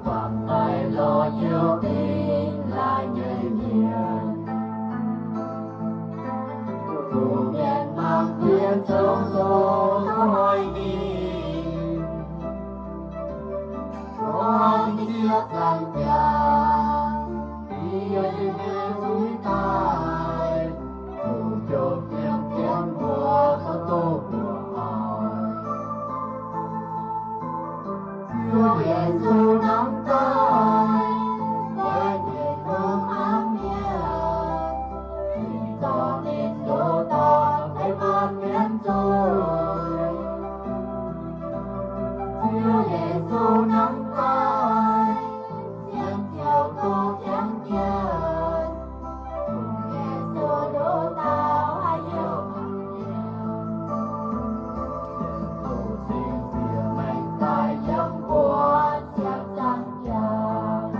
Baamh daic lorz Ziouv dingc laaix nyei mienh, zuqc mienh mangc jienv zoux ndoqc hnoi ninh, gorngv Ziouv zaangc jaax, yie nyei zuiz daaih, zuqc jomc ziangx jienv mbuo zoux doz mbuoqc haic. Ziouv Yesu nangv daaih, baeqc mienh hungh hnamv mienh, zinh zorc ninh ndoqc dorngc deix maanc mienh zuiz. Ziouv Yesu nangv daaih, sienx ziouc doz ziangx jienv, Yesu ndoqc dauh haaix youh mangc mienh, Yesu cingx diex maengx daaih yiem mbuo ziepc zangc jaax.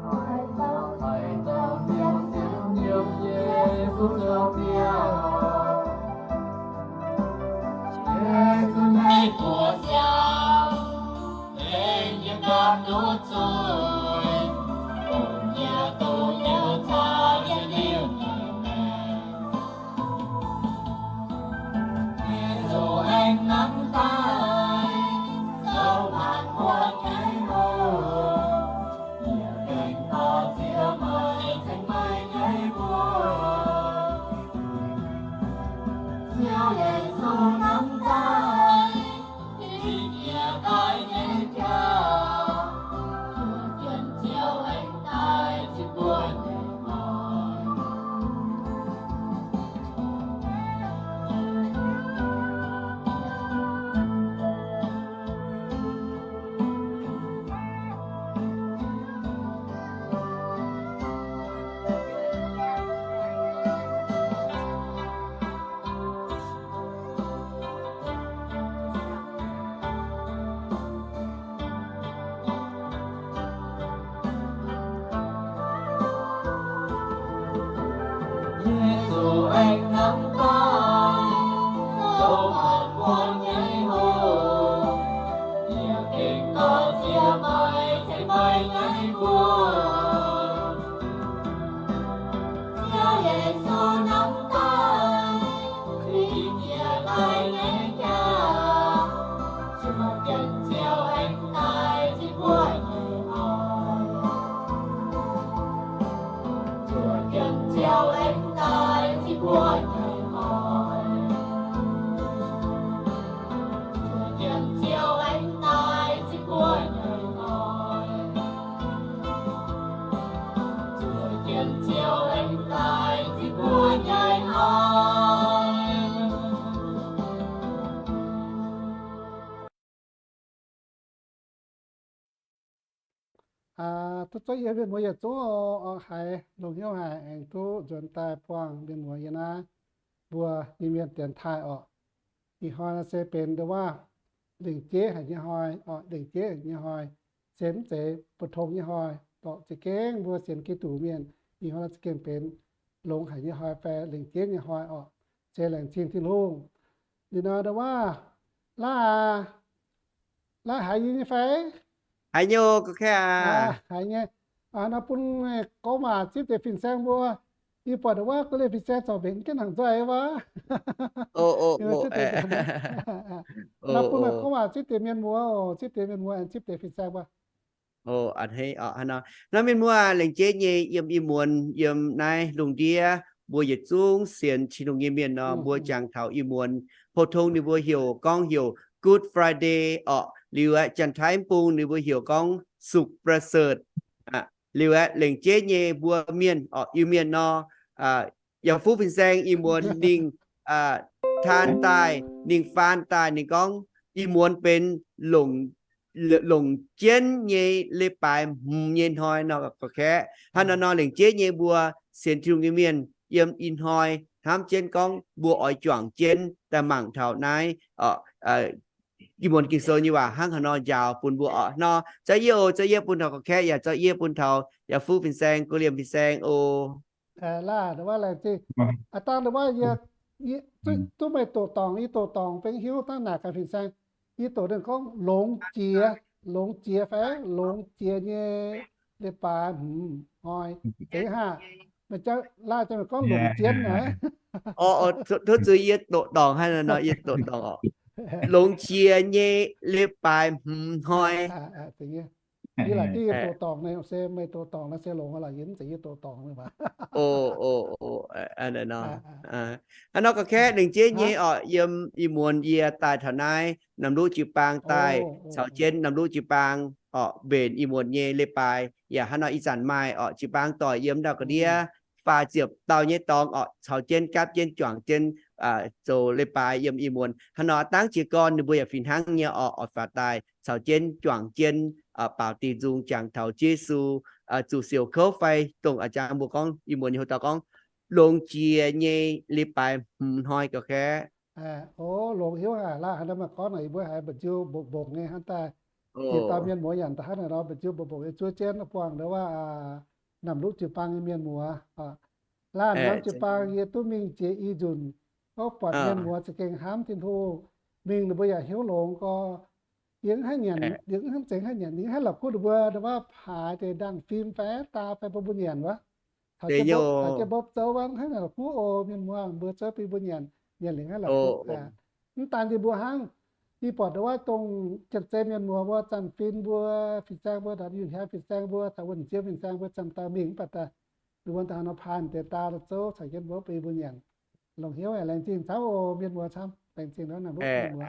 Haiz dauh, haiz dauh sienx, sienx yiem Yesu zoux Ziouv. Yesu nyei buoz siang, tengx yie gapv duqv zuiz, dongh yie duqv Ziouv caux yie liuh nyei maengc. Yesu aengx nangv daaih, zoux maanc mbuo nyei hungh, yie gengh dorh Ziouv meih ceng meih nyei mbuox. Ziouv Yesu nangv daaih, dingc jiex daaih nyei jauv, zuoqc jienv Ziouv aengx daaih zipv mbuo nyei hnoi. Yesu aengx nangv daaih, zoux maanc mbuo nyei hungh, yie gengh dorh Ziouv meih ceng meih nyei mbuox. Ziouv Yesu nangv daaih, dingc jiex daaih nyei jauv, zuoqc jienv Ziouv aengx daaih zipv mbuo nyei hnoi. Zuoqc jienv Ziouv aengx daaih zipv mbuo nyei hnoi. Zuoqc jienv Ziouv aengx daaih zipv mbuo nyei hnoi. Zuoqc jienv Ziouv aengx daaih zipv mbuo nyei hnoi. Aa, duqv zuov yie mienh muoz yietc zungv oc, haiz longx hnyouv haic aengx duqv nzuonx daaih buangh mienh muoz yiem naaiv mbuo Iu-Mienh dienx taaih oc. Ih hnoi naaiv se benx ndo waav lengc jeiv haic nyei hnoi oc, lengc jeiv haic nyei hnoi, se mv zeiz bun tong nyei hnoi oc. Za'gengh mbuo sienx Giduc mienh ih hnoi naaiv za'gengh benx longx haic nyei hnoi fai lengc jeiv nyei hnoi oc. Se laengz zingh Tin-Hungh. Liuz nor ndo waav, laav aac, laav haiz yie nyei fai? Haiz nyei oc, gorqv-kaeqv aac. Haiz nyei. Nor bun gorngv waac zipv deix fin-saeng mbuo. Yie buatc ndo waav gorqv-lienh fin-saeng zorc mbenc jienv hnaangx nzoih wuov. Nor bun gorngv waac zipv deix mienh muoz, zipv deix mienh muoz, zipv deix fin-saeng mbuo. Hnangv naaiv mienh muoz, lengc jeiv nyei yiem ih muonz yiem naaiv lungh ndiev mbuo yietc zungv sienx Tin-Hungh nyei mienh nor, mbuo jangx taux ih muonz, pou-tong ninh mbuo heuc gorngv heuc Good Friday orqc. Liuz aeqv, Janx-Taiv mv bung ninh mbuo heuc gorngv สุขประเสริฐ. Liuz aeqv, lengc jeiv nyei mbuo mienh orqc, Iu-Mienh nor, yaac fuqv fin-saeng ih muonz ninh taan daaih, ninh faan daaih, ninh gorngv ih muonz benx longc jienv nyei leiz-baaix hmz nyei hnoi nor, gorqv-kaeqv. Hnangv naaiv nor, lengc jeiv nyei mbuo sienx Tin-Hungh nyei mienh yiem ih hnoi hnamv jienv gorngv mbuo oix juangc jienv daaih mangc taux naaiv ih muonz Ging-Sou nyei waac hnangv haaix nor njaaux bun mbuo orqc. Nor, za'gengh yie oc, za'gengh yie bun taux gorqv-kaeqv, yaac za'gengh yie bun taux yaac fuqv fin-saeng, gorqv-lienh fin-saeng oc. Laanh ndo waav laengz zingh. Aa, dangh ndo waav yie duqv meih doqc dorngc, yie doqc dorngc bengx hiuv dangh naaic gaax fin-saeng. Yie doqc ninh gorngv longx jiex. longx jiex fai longx jiex nyei leiz-baaix hmz hnoi. Deix haah, meih jauv, laah jauv meih gorngv longx jienv naaic. Tov zuiz yie doqc dorngc hnangv nor, yie doqc dorngc oc. Longx jiex nyei leiz-baaix hmz hnoi. Yie laaic div yie doqc dorngc naaic se meih doqc dorngc naaic se longx lorqc, yie mv zeiz yie doqc dorngc naaic. Hnangv nor ga'kaeqv lengc jeiv nyei orqc, yiem ih muonz yie daaih taux naaiv Namluqv jiu-baang daaih caux jienv Namluqv jiu-baang orqc, mbenc ih muonz nyei leiz-baaix yaac hnangv nor ih zanc maaih orqc jiu-baang doic yiem ndau ga'ndiev faah ziepc dauh nyei dorngx orqc, caux jienv gapv jienv juangc jienv zoux leiz-baaix yiem ih muonz. Hnangv nor dangv jiez gorn ninh mbuo yaac fih hnangv nyei orqc, oix faaux daaih caux jienv juangc jienv baaux diuh nzung jangx taux Yesu zuqc siouc kouv fai dongh a'jang mbuo gorngv ih muonz nyei hoc dauh gorngv longx jiex nyei leiz-baaix hmz hnoi ga'kaeqv. O, longx hnyouv haic laah, hnangv nor maaih gorngv naaic yie mbuo haiz mba'nziu mbongx mbongx nyei hnangv daaih. Jiex dauh mienh muoz yaac da'hnangv naaic nor mba'nziu mbongx mbongx nyei zuov jienv buangh ndau wuov Namluqv jiu-baang nyei mienh muoz. Laanh norm jiu-baang yie duqv mingh jiex i nzunc, gorngv buatc mienh muoz za'gengh hnamv Tin-Hungh, mingh ninh mbuo yaac hnyouv longx gorx. Yie mv haih nyanc, yie mv haih zengx haih nyanc, yie mv haih la'kuqv ninh mbuo ndau wuov paaix deix ndaangh fim fai daa fai bun mbuo nyanc wuov. Taux jienv mbopv zouv wuov, mv haih la'kuqv oc, mienh muoz, mbuo zouv bun mbuo nyanc, nyanc liuz haih la'kuqv. Mv daan yie mbuo hnangv, yie buatc ndau wuov dongh janx-zei mienh muoz mbuo, zanc-fin mbuo, fin-saeng mbuo, ndortv yunh hiaang fin-saeng mbuo, caux wuonh jiev fin-saeng mbuo, zanc-dauh mingh mv baac daaih ninh mbuo daaih nor paaix deix daa la'zouv caux jienv mbopv bun mbuo nyanc. Longx hnyouv, laengz zingh camv oc, mienh muoz camv, laengz zingh ndau wuov Namluqv mienh muoz.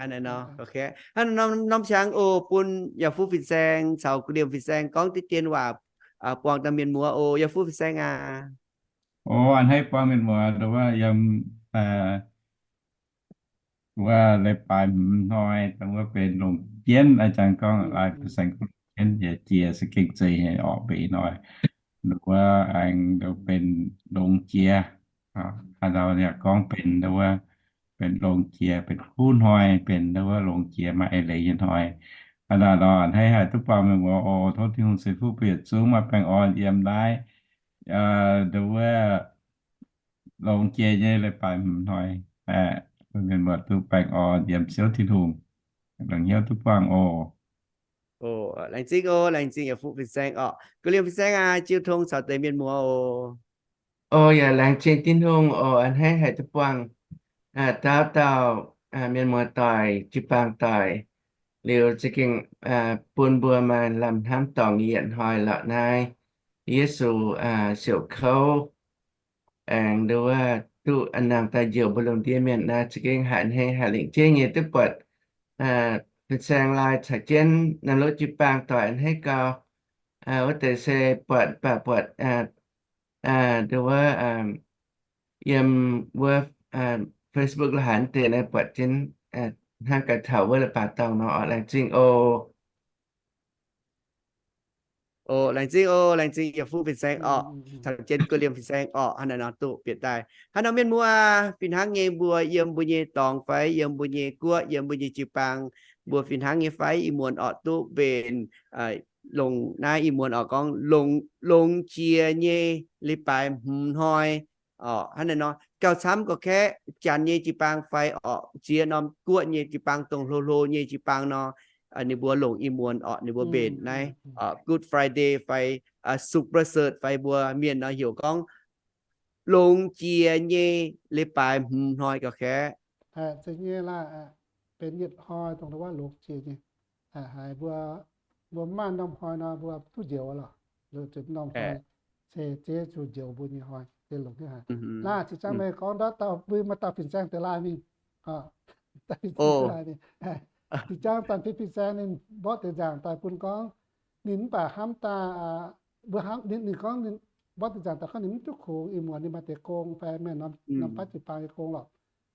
Hnangv nor norm qangx oc, bun yaac fuqv fin-saeng caux gu'ndiev fin-saeng gorngv deix dien waac buangh dauh mienh muoz oc, yaac fuqv fin-saeng aac. O, a'hneiv buangh mienh muoz ndau wuov yiem wuov leiz-baaix hmz hnoi, dongh wuov benx longx jienv, a'jangx gorngv laaix fin-saeng gorngv longx jienv, yaac jiex za'gengh zeiz haic orqc, mbenc hnoi. Ndau wuov aengx ndau benx longx jiex. Haaix dauh yaac gorngv benx ndau wuov benx longx jiex, benx kuv hnoi, benx ndau wuov longx jiex maaih eix leiz nyei hnoi. Hnangv naaic lorqc, a'hneiv haih duqv buangh mienh muoz oc. Tov Tin-Hungh ceix fuqv bun yietc zungv maaih baengh orn yiem naaiv ndau wuov longx jiex nyei leiz-baaix hmz hnoi. Bun mienh muoz duqv baengh orn yiem Ziouv Tin-Hungh. Longx hnyouv duqv buangh oc. Laengz zingh oc, laengz zingh yaac fuqv fin-saeng orqc. Gu'ndiev fin-saeng aac, jiu tong caux deix mienh muoz oc. O, yaac laengz zingh Tin-Hungh oc, a'hneiv haih duqv buangh dauh dauh mienh muoz doic, jiu-baang doic, liuz za'gengh bun mbuo maaih lamh hnamv dorngc yietc hnoi lorqc naaiv Yesu siouc kouv aengx ndau wuov duqv a'nangh daaih njoux mbuo lungh ndiev mienh naaiv, za'gengh haiz a'hneiv haiz lengc jeiv nyei duqv buatc fin-saeng laai caux jienv Namluqv jiu-baang doic a'hneiv gau. Wuov deix se buatc, mv baac buatc ndau wuov yiem wuov Facebook la'haaix naaiv deix naaiv buatc jienv hnangv gaax taux wuov leiz-baaix dorngh nor orqc. Laengz zingh oc. O, laengz zingh oc, laengz zingh yaac fuqv fin-saeng orqc, caux jienv gu'ndiev fin-saeng orqc. Hnangv naaiv nor duqv bieqc daaih. Hnangv nor mienh muoz, fih hnangv nyei mbuo yiem mbuo nyei dorngx fai yiem mbuo nyei guoqv, yiem mbuo nyei jiu-baang, mbuo fih hnangv nyei fai ih muonz orqc duqv mbenc longx, naaiv ih muonz orqc gorngv longx jiex nyei leiz-baaix hmz hnoi. Orqc, hnangv naaiv nor gauh camv gauh kaeqv, janx nyei jiu-baang fai orqc ziex norm guoqv nyei jiu-baang, dongh hlo hlo nyei jiu-baang nor, ninh mbuo longc ih muonz orqc ninh mbuo mbenc naaiv Good Friday fai Sukv Preset fai mbuo mienh nor heuc gorngv longx jiex nyei leiz-baaix hmz hnoi gauh kaeqv. Zeiz nyei laah, benx yietc hnoi dongh wuov longx jiex nyei. Haiz mbuo, mbuo mv maaih norm hnoi nor mbuo duqv njoux lorqc. Zuqc norm hnoi se Ziouv zuqc njoux mbuo nyei hnoi, se longx nyei haic. Laah, zinh ziangx meih gorngv ndortv dauh mbuo maaih dauh fin-saeng deix laai mingh. Dauh fin-saeng deix laai mingh. Zinh ziangx zanc fin-saeng ninh mborqv deix nzaangc daaih bun gorngv, ninh mv baac hnamv daaih, mbuo hnamv ninh, ninh gorngv ninh mborqv deix nzaangc daaih gorngv ninh mv duqv kungx ih muonz ninh maaih deix gong fai maaih norm baav jiu-baang nyei gong lorqc.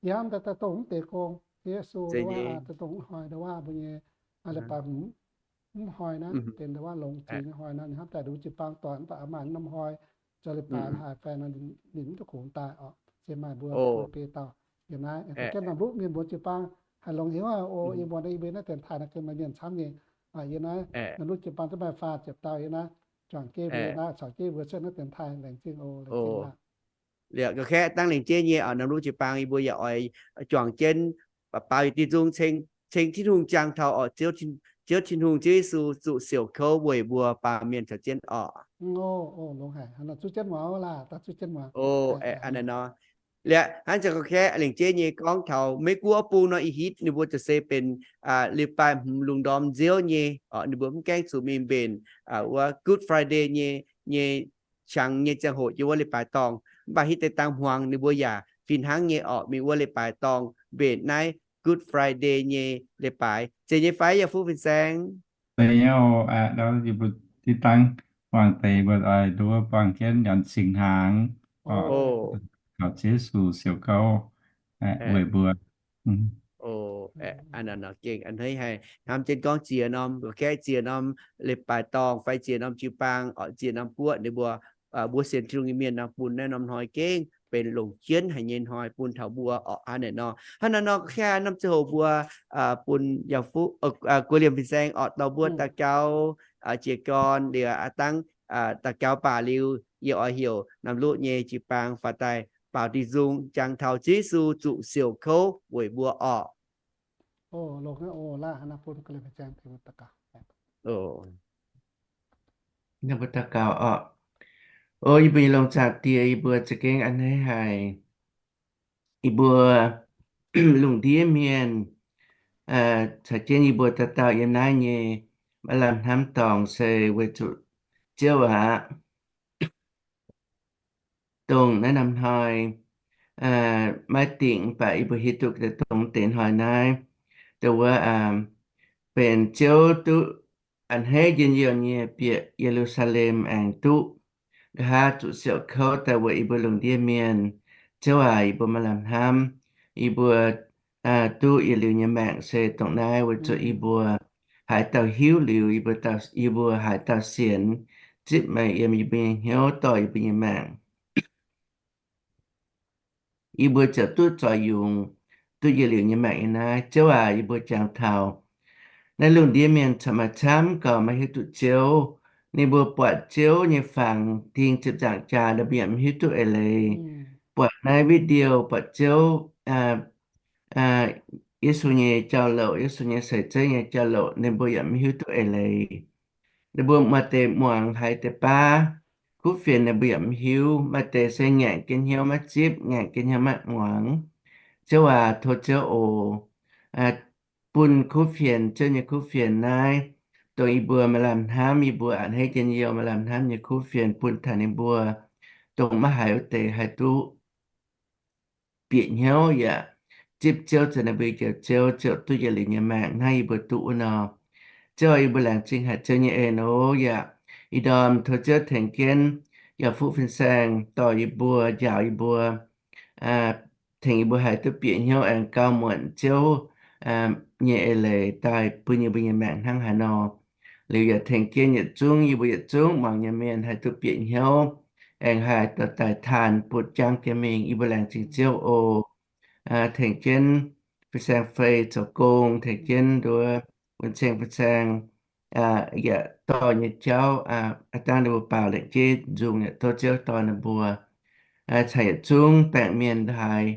Yie hnamv daaih daaih dongh mv deix gong, Yesu ndau wuov daaih dongh mv hnoi ndau wuov mbuo nyei leiz-baaix mv hnoi naaiv benx ndau wuov longx jiex nyei hnoi nor, ninh hnamv daaih ndau wuov jiu-baang doic mv baac maaih norm hnoi zoux leiz-baaix haaix fai nor ninh mv duqv kungx daaih orqc. Se maaih mbuo bun biei dauh yiem naaiv jienv norm luqv mienh mbuo jiu-baang haih longx hnyouv oc. Ih muonz yie mbuo naaiv dienx taaih naaiv gengh maaih mienh camv nyei. Yiem naaiv norm luqv jiu-baang duqv maaih faah ziepc dauh yiem naaiv juangc jienv mbuo naaiv caux jienv mbuo cuotv naaiv dienx taaih, laengz zingh oc, laengz zingh aqv. Liuz ga'kaeqv dangv lengc jeiv nyei oc, norm luqv jiu-baang yie mbuo yaac oix juangc jienv baaux yietc diuh nzung ceng Tin-Hungh jangx taux orqc Ziouv, Ziouv Tin-Hungh, Ziouv Yesu zuqc siouc kouv weic mbuo baamh mienh caux jienv orqc. Liuz hnangv ziouc kaeqv lengc jeiv nyei gorngv taux Meiv Guoqv bung nor, ih hitv ninh mbuo ziouc se benx leiz-baaix hmz lungh ndorm nziouv nyei orqc. Ninh mbuo mv gaengh zuqc mingh mbenc wuov Good Friday nyei, nyei qangx nyei ziangh hoc yiem wuov leiz-baaix dorngh. Mv baac hitv deix dangh hmuangx ninh mbuo yaac fih hnangv nyei orqc, mingh wuov leiz-baaix dorngh mbenc naaiv Good Friday nyei leiz-baaix. Zeiz nyei fai, yaac fuqv fin-saeng? Zeiz nyei oc. Yie mbuo diqv dangv buangh deix mbuo oix nduov buangh jienv nyanc singx hnaangx, taux Yesu siouc kouv weic mbuo. Gengh a'hneiv haic, hnamv jienv gorngv ziex norm, kaeqv ziex norm leiz-baaix dorngh fai ziex norm jiu-baang, ziex norm guoqv ninh mbuo, mbuo sienx Tin-Hungh nyei mienh nor, bun naaiv norm hnoi gengh benx longc jienv haic nyei hnoi bun taux mbuo orqc. Hnangv naaiv nor, hnangv naaiv nor, ka hnangv norm ziangh hoc mbuo bun yaac fuqv, Guoqv Liemh fin-saeng orqc, dorh mbuo daux gaux jiez gorn liuz aqv, dangv daux gaux baac liuz, yie oix heuc Namc Luqv nyei jiu-baang faaux daaih baaux diuh nzung jangx taux Ziouv Yesu zuqc siouc kouv weic mbuo orqc. Mbuo daux gaux orqc. O yie mbuo nyei Longc Zaangc Diex, yie mbuo za'gengh a'hneiv haic. Yie mbuo lungh ndiev mienh caux jienv yie mbuo dauh dauh yiem naaiv nyei maaih lamh hnamv dorngx se weic zuqc Ziouv aqv. Dongh naaiv norm hnoi maiv dingc, mv baac yie mbuo hiuv duqv dongh deix hnoi naaiv, dongh wuov benx Ziouv duqv a'hneiv njien-youh nyei bieqc Ye^lu^saa^lem aengx duqv nqa'haav zuqc siouc kouv daaih weic yie mbuo lungh ndiev mienh. Ziouv aac, yie mbuo maaih lamh hnamv, yie mbuo duqv yietc liuz nyei maengc se dongh naaiv weic zuqc yie mbuo haaix dauh hiuv liuz, yie mbuo, yie mbuo haaix dauh sienx, zipv meih yiem yie mbuo nyei hnyouv dorh yie mbuo nyei maengc, yie mbuo ziouc duqv zoux yungz, duqv yietc liuz nyei maengc nyei naaiv. Ziouv aac, yie mbuo jangx taux naaiv lungh ndiev mienh corc maaih camv gauh maiv hiuv duqv Ziouv. Ninh mbuo buatc Ziouv nyei fangx ding ziepc nzaangc jaax, ninh mbuo yaac mv hiuv duqv eix leiz. Buatc naaiv video buatc Ziouv, Yesu nyei jauv-louc, Yesu nyei seix zeiv nyei jauv-louc, ninh mbuo yaac mv hiuv duqv eix leiz. Ninh mbuo maaih deix muangx haiz deix baav kuv fienx, ninh mbuo yaac mv hiuv. Maaih deix se ngaengc jienv hnyouv maiv zipv, ngaengc jienv hnyouv maiv muangx. Ziouv aac, tov Ziouv oc, bun kuv fienx, Ziouv nyei kuv fienx naaiv, dongh yie mbuo maaih lamh hnamv, yie mbuo a'hneiv njien-youh maaih lamh hnamv nyei kuv fienx bun taux ninh mbuo, dongh maiv haiz wuov deix haih duqv bieqc hnyouv yaac zipv Ziouv zoux ninh mbuo nyei Njoux Ziouv, ziouc duqv yietc liuz nyei maengc hnangv yie mbuo duqv wuov nor. Ziouv, yie mbuo laengz zingh haic Ziouv nyei en oc. Yaac ih ndorm tov Ziouv tengx jienv yaac fuqv fin-saeng dorh yie mbuo, njaaux yie mbuo, tengx yie mbuo haih duqv bieqc hnyouv aengx gauh muonc Ziouv nyei eix leiz daaih bun yie mbuo nyei maengc hnangv haaix nor. Liuz yaac tengx jienv yietc zungv yie mbuo yietc zungv muangx nyei mienh haih duqv bieqc hnyouv, aengx haih dorh daaih taanh butv jangv jienv mingh. Yie mbuo laengz zingh Ziouv oc. Tengx jienv fin-saeng fei zoux gong, tengx jienv nduov wuon ceng fin-saeng yaac dorh nyei jauv, aav dangh ninh mbuo baaux lengc jeiv nzung yaac tov Ziouv dorh ninh mbuo caux yietc zungv baengc mienh haaix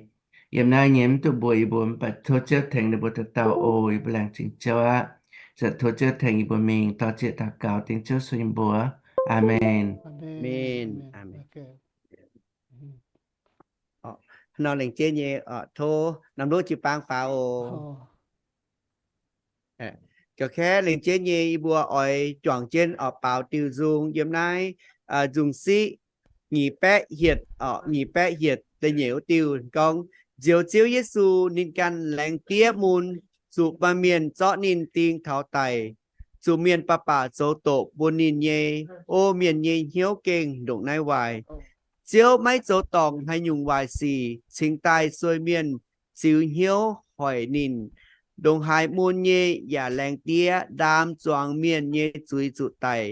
yiem naaiv nyei mv duqv mbuox yie mbuo, mv baac tov Ziouv tengx ninh mbuo dauh dauh oc. Yie mbuo laengz zingh Ziouv aqv. Zanc tov Ziouv tengx yie mbuo mingh dorh zieqc daux gaux dengv Ziouv sun yie mbuo. Aamen. Aamen. Aamen. Nor lengc jeiv nyei tov norm luv jiu-baang faaux oc. Gauh kaeqv lengc jeiv nyei yie mbuo oix juangc jienv oix baaux diuh nzung yiem naaiv nzung siqv nyic baeqv hietc, nyic baeqv hietc da'nyeic wuov diuh gorngv, Nzioux Ziouv Yesu ninh ganh laengz diev mun, zuqc baamh mienh zorqv ninh ding taux daic, zuqc mienh baac baac zoux doqc bun ninh nyei. O mienh nyei hnyouv gengh ndongc naaiv waaic. Ziouv maiv zoux dorngc haaix nyungc waaic sic cingx daaih sueih mienh ziux hnyouv hoic ninh. Ndongc haaix mun nyei yaac laengz diev ndaam zuangx mienh nyei zuiz zuqc daic.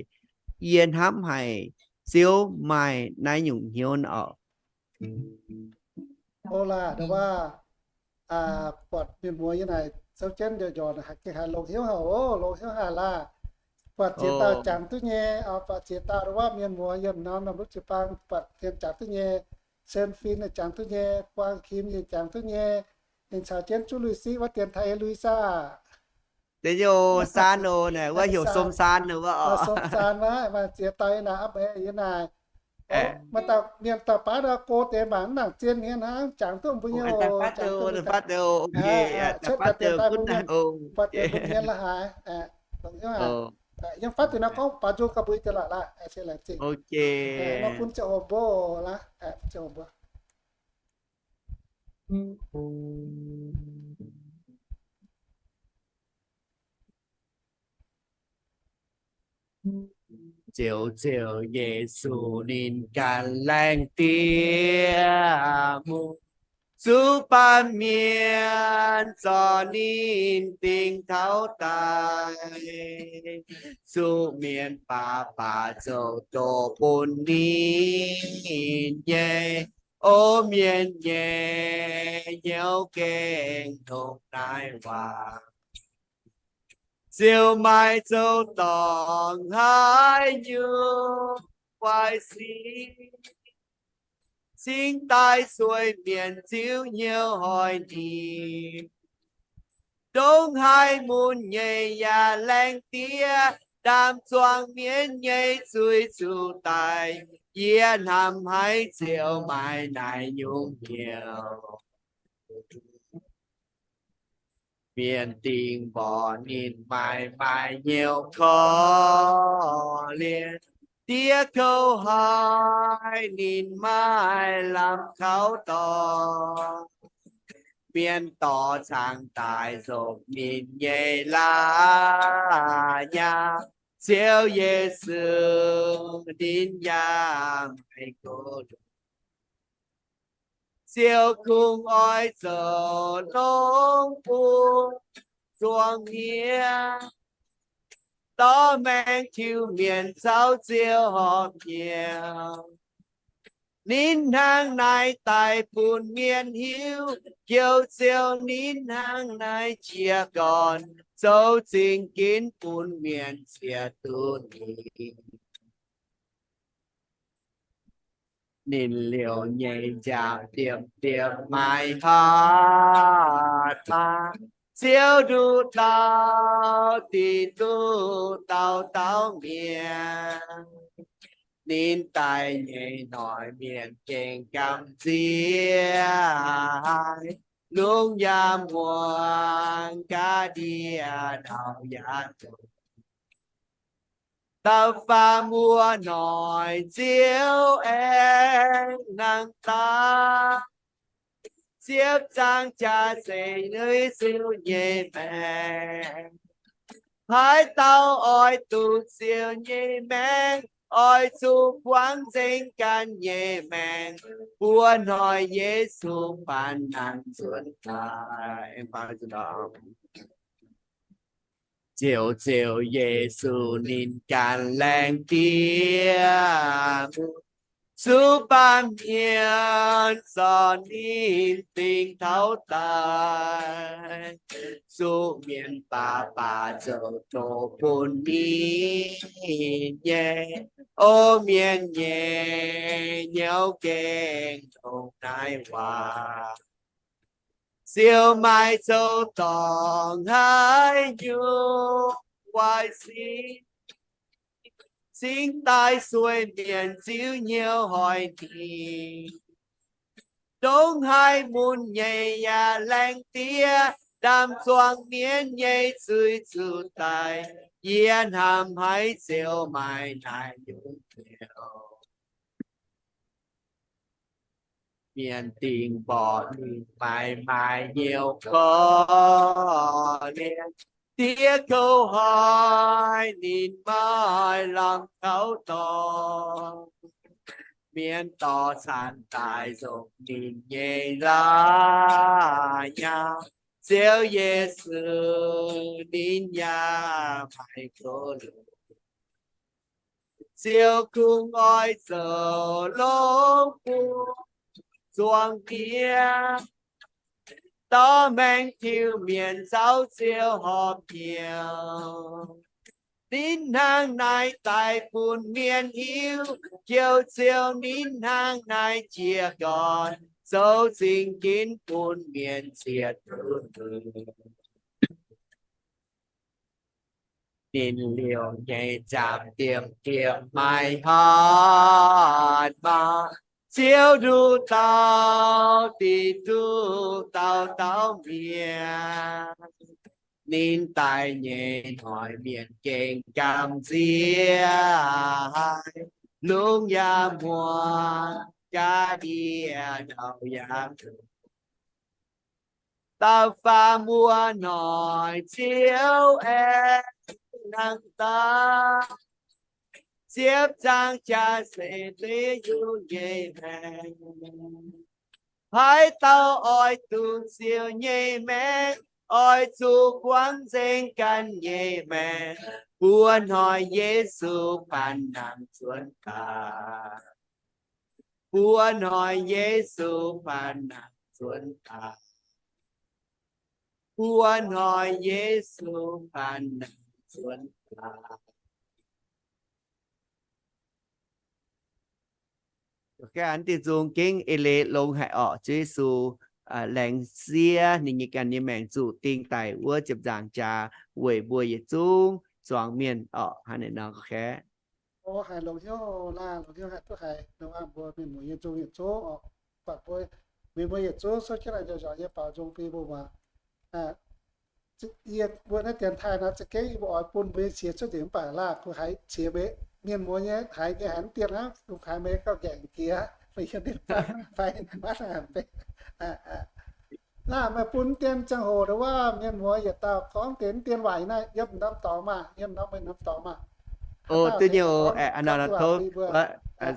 Yie hnamv haic Ziouv maaih naaiv nyungc hnyouv oc. O laac, ndau wuov, buatc mienh muoz yiem naaic zouv jienv njorc njorc, gengh haiz longx hnyouv haic oc, longx hnyouv haic laac. Buatc ziex dauh jangx duqv nyei, buatc ziex dauh ndau wuov mienh muoz yiem norm norm luv jiu-baang buatc mienh jangx duqv nyei. Sen Fin jangx duqv nyei, Guang Kim yaac jangx duqv nyei. Ninh caux jienv zuqv lui siqv wuov dienx taaih yie lui saah? Deix nyei oc, saan oc, naaic wuov heuc som saan oc, wuov oc. Som saan wuov, maaih ziex dauh yie naaic, aav beiv yie naaic. Maaih dauh mienh dauh baav nor go deix mangc mv nangc zien hmien hnangv, jangx duqv mbuo nyei oc, jangx duqv mbuo nyei oc. Buatc deix mbuo mienh, buatc deix mbuo mienh la'haaix. Yiem fatv deix nor gorngv baaux nzung gauh mbuo deix lorqc laaix, se laengz zingh. Nor bun ziangh hoc mbuo laaix, bun ziangh hoc mbuo. Ziouv, Ziouv Yesu, ninh ganh laengz diex mungh, zuqc baamh mienh zorc ninh dingh taux daaih, zuqc mienh baac baac zoux doqc bun ninh nyei. O mienh nyei hnyouv gengh longc naaiv waac. Ziouv maiv zoux dorngc haaix nyungc waaic sic, cingx daaih sueih mienh ziouc hnyouv hoic ninh. Ndongc haaix mun nyei yaac laengz diex, ndaamv-zuangx mienh nyei zuiz zuqc daic. Yie hnamv haiz Ziouv maaih naaiv nyungc hnyouv. Mienh dingh mborqv ninh maaih maaih hnyouv korv-lienh. Diex kouv haic ninh maaih lamh kaux dorngx. Mienh dorh caangh daaih nzopv ninh nyei la'nyaah. Ziouv Yesu, ninh yaac maiv gox. Ziouv kungx oix zoux longx bun zuangx hniev, dorh maengx tiuv mienh caux Ziouv horpc hnyouv. Ninh hnangv naaiv daic bun mienh hiuv, Ziouv, Ziouv, ninh hnangv naaiv jiez gorn zoux zingx ginv bun mienh ziec duqv ninh. Ninh liouc nyei nziaamv-diemv diemv maaih hatc maaz, Ziouv nduqc dauh dingc duqv dauh dauh mienh. Ninh daic nyei hnoi mienh gengh gamh nziex haic, lungh yaac muangx ga'ndiev ndau yaac doqc. Da'faam wuov hnoi Ziouv aengx hnangv daaih. Ziepc nzaangc jaax-zengx Yesu nyei maengc. Haaix dauh oix duqv Ziouv nyei maengc, oix zuqc buangv nzengc ganh nyei maengc. Buo hnoi Yesu baan nangh nzuonx daaih. Ziouv, Ziouv Yesu ninh ganh laengz diex mungh, zuqc baamh mienh zorc ninh dingh taux daaih, zuqc mienh baac baac zoux doqc bun ninh nyei. O mienh nyei hnyouv gengh longc naaiv waac. Ziouv maiv zoux dorngc haaix nyungc waaic sic, cingx daaih sueih mienh ziouc hnyouv hoic ninh. Ndongc haaix mun nyei yaac laengz diex, ndaamv-zuangx mienh nyei zuiz zuqc daic. Yie hnamv haiz Ziouv maaih naaiv nyungc hnyouv. Mienh dingh mborqv ninh maaih maaih hnyouv korv-lienh. Diex kouv haic ninh maaih lamh kaux dorngx. Mienh dorh caangh daaih nzopv ninh nyei la'nyaah. Ziouv Yesu ninh yaac maiv gox longx. Ziouv kungx oix zoux longx bun zuangx hniev, dorh maengx tiuv mienh caux Ziouv horpc hnyouv. Ninh hnangv naaiv daic bun mienh hiuv, Ziouv, Ziouv, ninh hnangv naaiv jiez gorn zoux zingx ginv bun mienh ziec duqv ninh. Ninh liouh nyei nziaamv diemv diemv maiv hotv maah! Ziouv nduqc dauh, dingc duqv dauh dauh mienh. Ninh daaih nyei hnoi mienh gengh gamh nziex haic, lungh yaac muonz, jaax ndie ndau yaac da'faam wuov hnoi Ziouv aengx nangh daaih. Ziepv nzaangc jaax se deix Yunh nyei maengc. Haaix dauh oix duqv Ziouv nyei maengc, oix zuqc buangv nzengc ganh nyei maengc, buo hnoi Yesu panh nangc nzuonx daaih. Buo hnoi Yesu panh nangc nzuonx daaih. Buo hnoi Yesu panh nangc nzuonx daaih. Ga'naaiv diuh nzung gengh eix leiz longx haic orqc. Ziouv Yesu laengz siev ninh nyei ganh nyei maengc zuqc ding daic wuov ziepc nzaangc jaax weic mbuo yietc zungv zuangx mienh orqc. Hnangv naaiv nor ga'naaiv. O, haiz longx hnyouv laanh, longx hnyouv haiz duqv haiz ninh mbuo mienh muoz yiem zungv yietc zungv orqc. Buatc mbuo mienh muoz yietc zungv souv jienv laanh njoux njoux nyei baaux nzung bun mbuo muangx. Yie mbuo naaiv dienx taaih nor za'gengh yie mbuo oix bun mbuo nyei qiex cuotv nzengc mv baac laanh kuh haiz qiex meih mienh muoz nyei haiz nyei haiz mv dienh hnangv, lungh haiz meih gauh nqaengc jiex, meih yiem ninh fai maiv daaih mbenc. Laanh meih bun mv dienh ziangh hoc ndau wuov mienh muoz yietc dauh gorngv deix mv dienh waac naaiv yiem norm dorngx maah, yiem norm meih norm dorngx maah. O, duqv nyei o. Aa, nor nor tov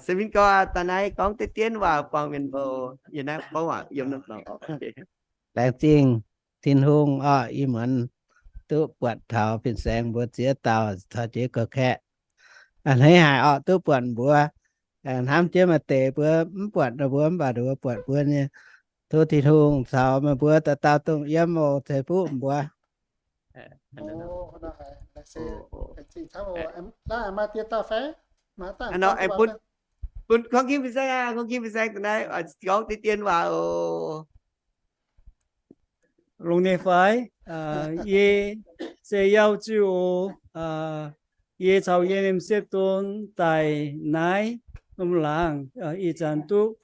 se mingh gau daaih naaiv gorngv deix dienh waac buangh mienh o. Yiem naaiv gorngv waac yiem norm dorngx. Laengz zingh Tin-Hungh orqc, ih muonz duqv buatc taux fin-saeng mbuo ziex dauh caux jienv gorx-kaeqv. A'hneiv haic orqc, duqv buatc mbuo. Hnamv jienv maaih deix mbuo mv buatc ninh mbuo mv baac ninh mbuo buatc mbuo nyei. Tov Tin-Hungh caux meih mbuo dauh dauh dongh yiem oc, ceix fuqv mbuo. Gorngv king fin-saeng, gorngv king fin-saeng da'naaiv gorngv deix dienh waac oc. Longx nyei fai? Yie se Yauh Ziuh oc. Yie caux yie nyei m'sieqv dorn daaih naaiv norm laangz ih zanc duqv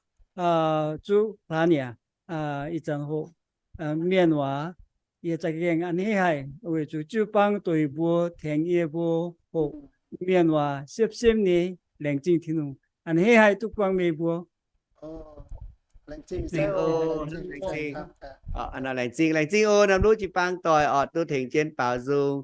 zuqv hlaax nyieqc ih zanc hoc mienh waac. Yie za'gengh a'hneiv haic weic zuqc jiu-baang doic mbuo tengx yie mbuo hoqc mienh waac siepv-siepv nyei. Laengz zingh Tin-Hungh, a'hneiv haic duqv buangh meih mbuo. Laengz zingh, laengz zingh, laengz zingh oc. Namv luv jiu-baang doic orqc, duqv tengx jienv baaux nzung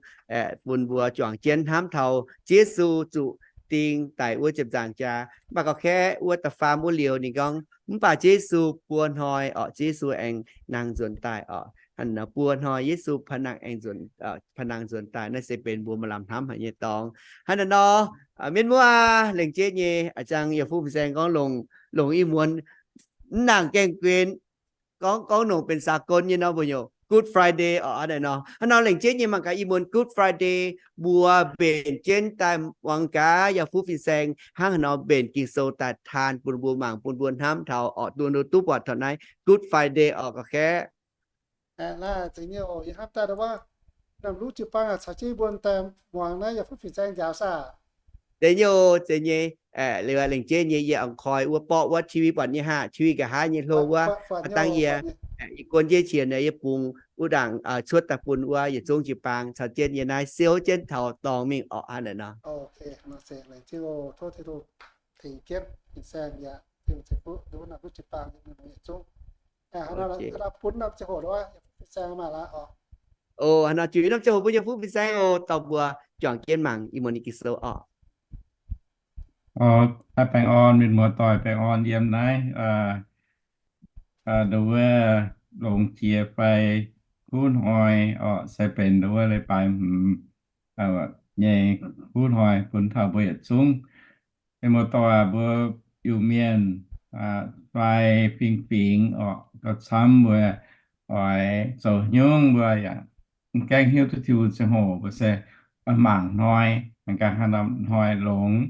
bun mbuo juangc jienv hnamv taux Ziouv Yesu zuqc ding daic wuov ziepc nzaangc jaax. Mv baac gorx-kaeqv wuov da'faam wuov liuz ninh gorngv, mv baac Ziouv Yesu buo hnoi orqc, Ziouv Yesu aengx nangh nzuonx daaih orqc. Hnangv naaiv nor buo hnoi Yesu panh nangh aengx nzuonx, panh nangh nzuonx daaih. Naaiv se benx mbuo maaih lamh hnamv haic nyei dorngx. Hnangv naaiv nor, mienh muoz, lengc jeiv nyei, a'jang yie fu fin-saeng gorngv longc, longc ih muonz mv nangc gaengh guenx, gorngv, gorngv longc benx สากล nyei nor mbuo nyei Good Friday orqc. Hnangv naaiv nor, hnangv nor lengc jeiv nyei mangc gaax ih muonz Good Friday mbuo mbenc jienv daaih muangx gaax yie fu fin-saeng hnangv haaix nor mbenc Ging-Sou daaih taan bun mbuo mangc, bun mbuo hnamv taux orqc, duqv, duqv buatc taux naaiv Good Friday orqc, gorx-kaeqv. Naaiv zeiz nyei oc, yie hnamv daaih wuov, namv luv jiu-baang caux jienv mbuo daaih muangx naaiv yie fu fin-saeng njaaux saah? Zeiz nyei oc, zeiz nyei. Liuz lengc jeiv nyei yie aengx koi wuov borqv wuov T V buatc nyei haic, T V nqa'haav nyei hlo wuov, dangh yie, yie guon jeiv qiex yie bungx wuov ndaangc cuotv daaih bun wuov yietc zungv jiu-baang caux jienv yie naaiv siou jienv taux dorngx mingh orqc. Hnangv naaiv nor. O, hnangv nor juix norm ziangh hoc bun yie fu fin-saeng oc, dorh mbuo juangc jienv mangc ih muonz nyei Ging-Sou orqc. Baengh orn mienh muoz doic, baengh orn yiem naaiv, nduov, longx jiex fai kuv hnoi orqc, se benx nduov leiz-baaix hmz nyei kuv hnoi bun taux mbuo yietc zungv. Mienh muoz doic, mbuo Iu-Mienh fai fingx-fingx orqc, gauh camv mbuo oix zoux nyungc mbuo yaac mv gaengh hiuv duqv Tin-Hungh ziangh hoc, mbuo se mangc hnoi, mangc gaax haaix norm hnoi longx,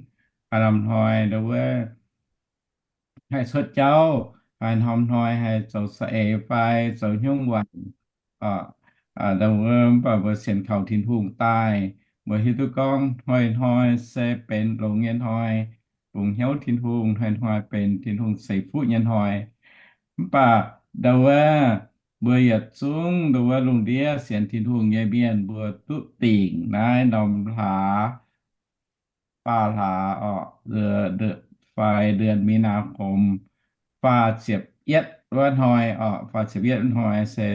haaix norm hnoi nduov haih cuotv jauv, haaix norm hnoi haih zoux saeng-eix fai zoux nyungc waanc. Mv baac mbuo sienx kaux Tin-Hungh daaih, mbuo hiuv duqv gorngv hnoi-hnoi se benx longx nyei hnoi, bungx hnyouv Tin-Hungh, hnoi-hnoi benx Tin-Hungh ceix fuqv nyei hnoi. Mv baac ndau wuov mbuo yietc zungv ndau wuov lungh ndiev sienx Tin-Hungh nyei mienh mbuo duqv dingc naaiv norm hlaax, faah hlaax orqc, fai เดือนมีนาคม faah ziepc yietv wuov hnoi orqc, faah ziepc yietv wuov hnoi se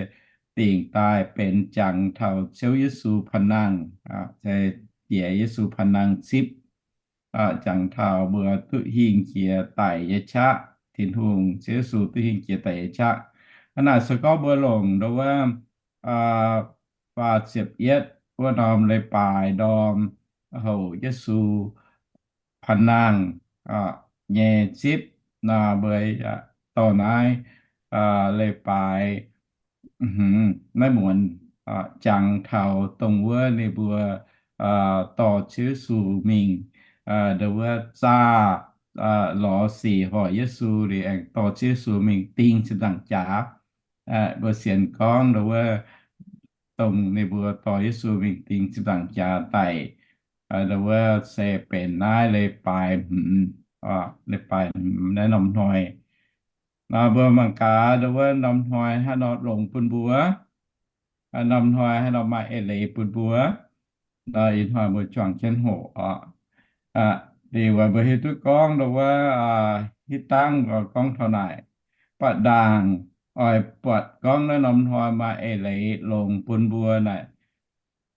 dingc daaih benx jangx taux Ziouv Yesu panh nangh, se jiex Yesu panh nangh zipv, jangx taux mbuo duqv hingh jiex daic nyei qaqv, Tin-Hungh, Ziouv Yesu duqv hingh jiex daic nyei qaqv. Hnangv naaic se gorngv mbuo longc ndau wuov faah ziepc yietv wuov norm leiz-baaix ndorm houc Yesu panh nangh nyei zipv nor, mbuo dorh naaiv leiz-baaix, naaiv muonz jangx taux dongh wuov ninh mbuo dorh Ziouv Yesu mingh, ndau wuov zaah lorz sic hoic Yesu liuz aengx dorh Ziouv Yesu mingh ding ziepc nzaangc jaax. Mbuo sienx gorngv ndau wuov dongh ninh mbuo dorh Yesu mingh ding ziepc nzaangc jaax daic, ndau wuov se benx naaiv leiz-baaix hmz, leiz-baaix hmz naaiv norm hnoi. Nor mbuo mangc gaax ndau wuov norm hnoi haaix nor longx bun mbuo, norm hnoi haaix nor maaih eix leiz bun mbuo. Nor ih hnoi mbuo juangc jienv hoqc oc. Liuz mbuo hiuv duqv gorngv ndau wuov, hitv dangv gorngv taux naaic, mv baac ndaangc oix buatc gorngv naaiv norm hnoi maaih eix leiz longx bun mbuo naaic,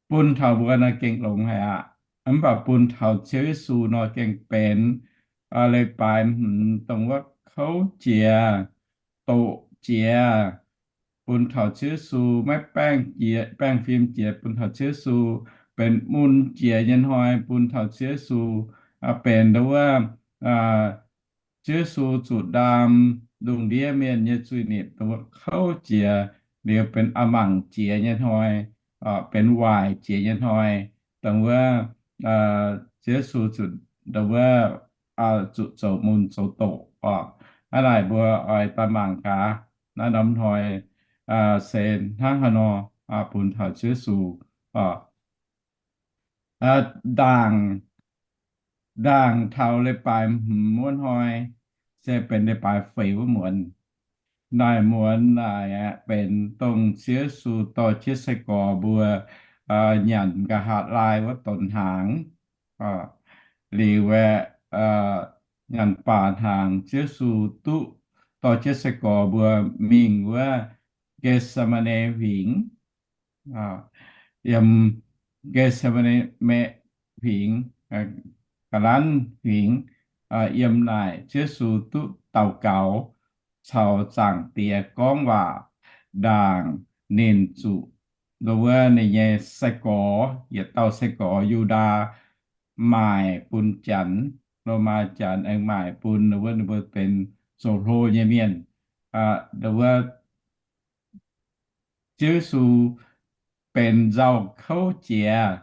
bun taux mbuo nor gengh longx haic aqv. Mv baac bun taux Ziouv Yesu nor gengh benx leiz-baaix hmz dongh wuov kouv jiex, doqc jiex, bun taux Ziouv Yesu maiv baengh jiex, baengh fim jiex, bun taux Ziouv Yesu benx mun jiex nyei hnoi, bun taux Ziouv Yesu benx ndau wuov Ziouv Yesu zuqc ndaam lungh ndiev mienh nyei zuiz-nipc dongh wuov kouv jiex liuz benx a'mangc jiex nyei hnoi, benx waaic jiex nyei hnoi, dongh wuov Ziouv Yesu zuqc, dongh wuov zuqc zoux mun zoux doqc oc. Hnangv naaic mbuo oix daaih mangc gaax naaiv norm hnoi se hnangv haaix nor bun taux Ziouv Yesu oc. Ndaangc, ndaangc taux leiz-baaix hmz wuov hnoi se benx leiz-baaix feix wuov muonz. Naaic muonz naaic benx dongh Ziouv Yesu dorh jienv sai-gorx mbuo nyanc nqa'haav laai wuov donx hnaangx. Liuz aeqv, nyanc baac hnaangx, Ziouv Yesu duqv dorh jienv sai-gorx mbuo mingh wuov Ge^se^ma^ne huingx, yiem Ge^se^ma^ne huingx, ga'lanv huingx, yiem naaic Ziouv Yesu duqv daux gaux caux Zaangc Diex gorngv waac ndaangc ninh zuqc, ndau wuov ninh nyei sai-gorx, yietc dauh sai-gorx Yu^ndaa maaic bun Janx, Lomaa Janx aengx maaic bun, ndau wuov ninh mbuo benx zoux hlo nyei mienh. Ndau wuov Ziouv Yesu benx nzauh kouv jiex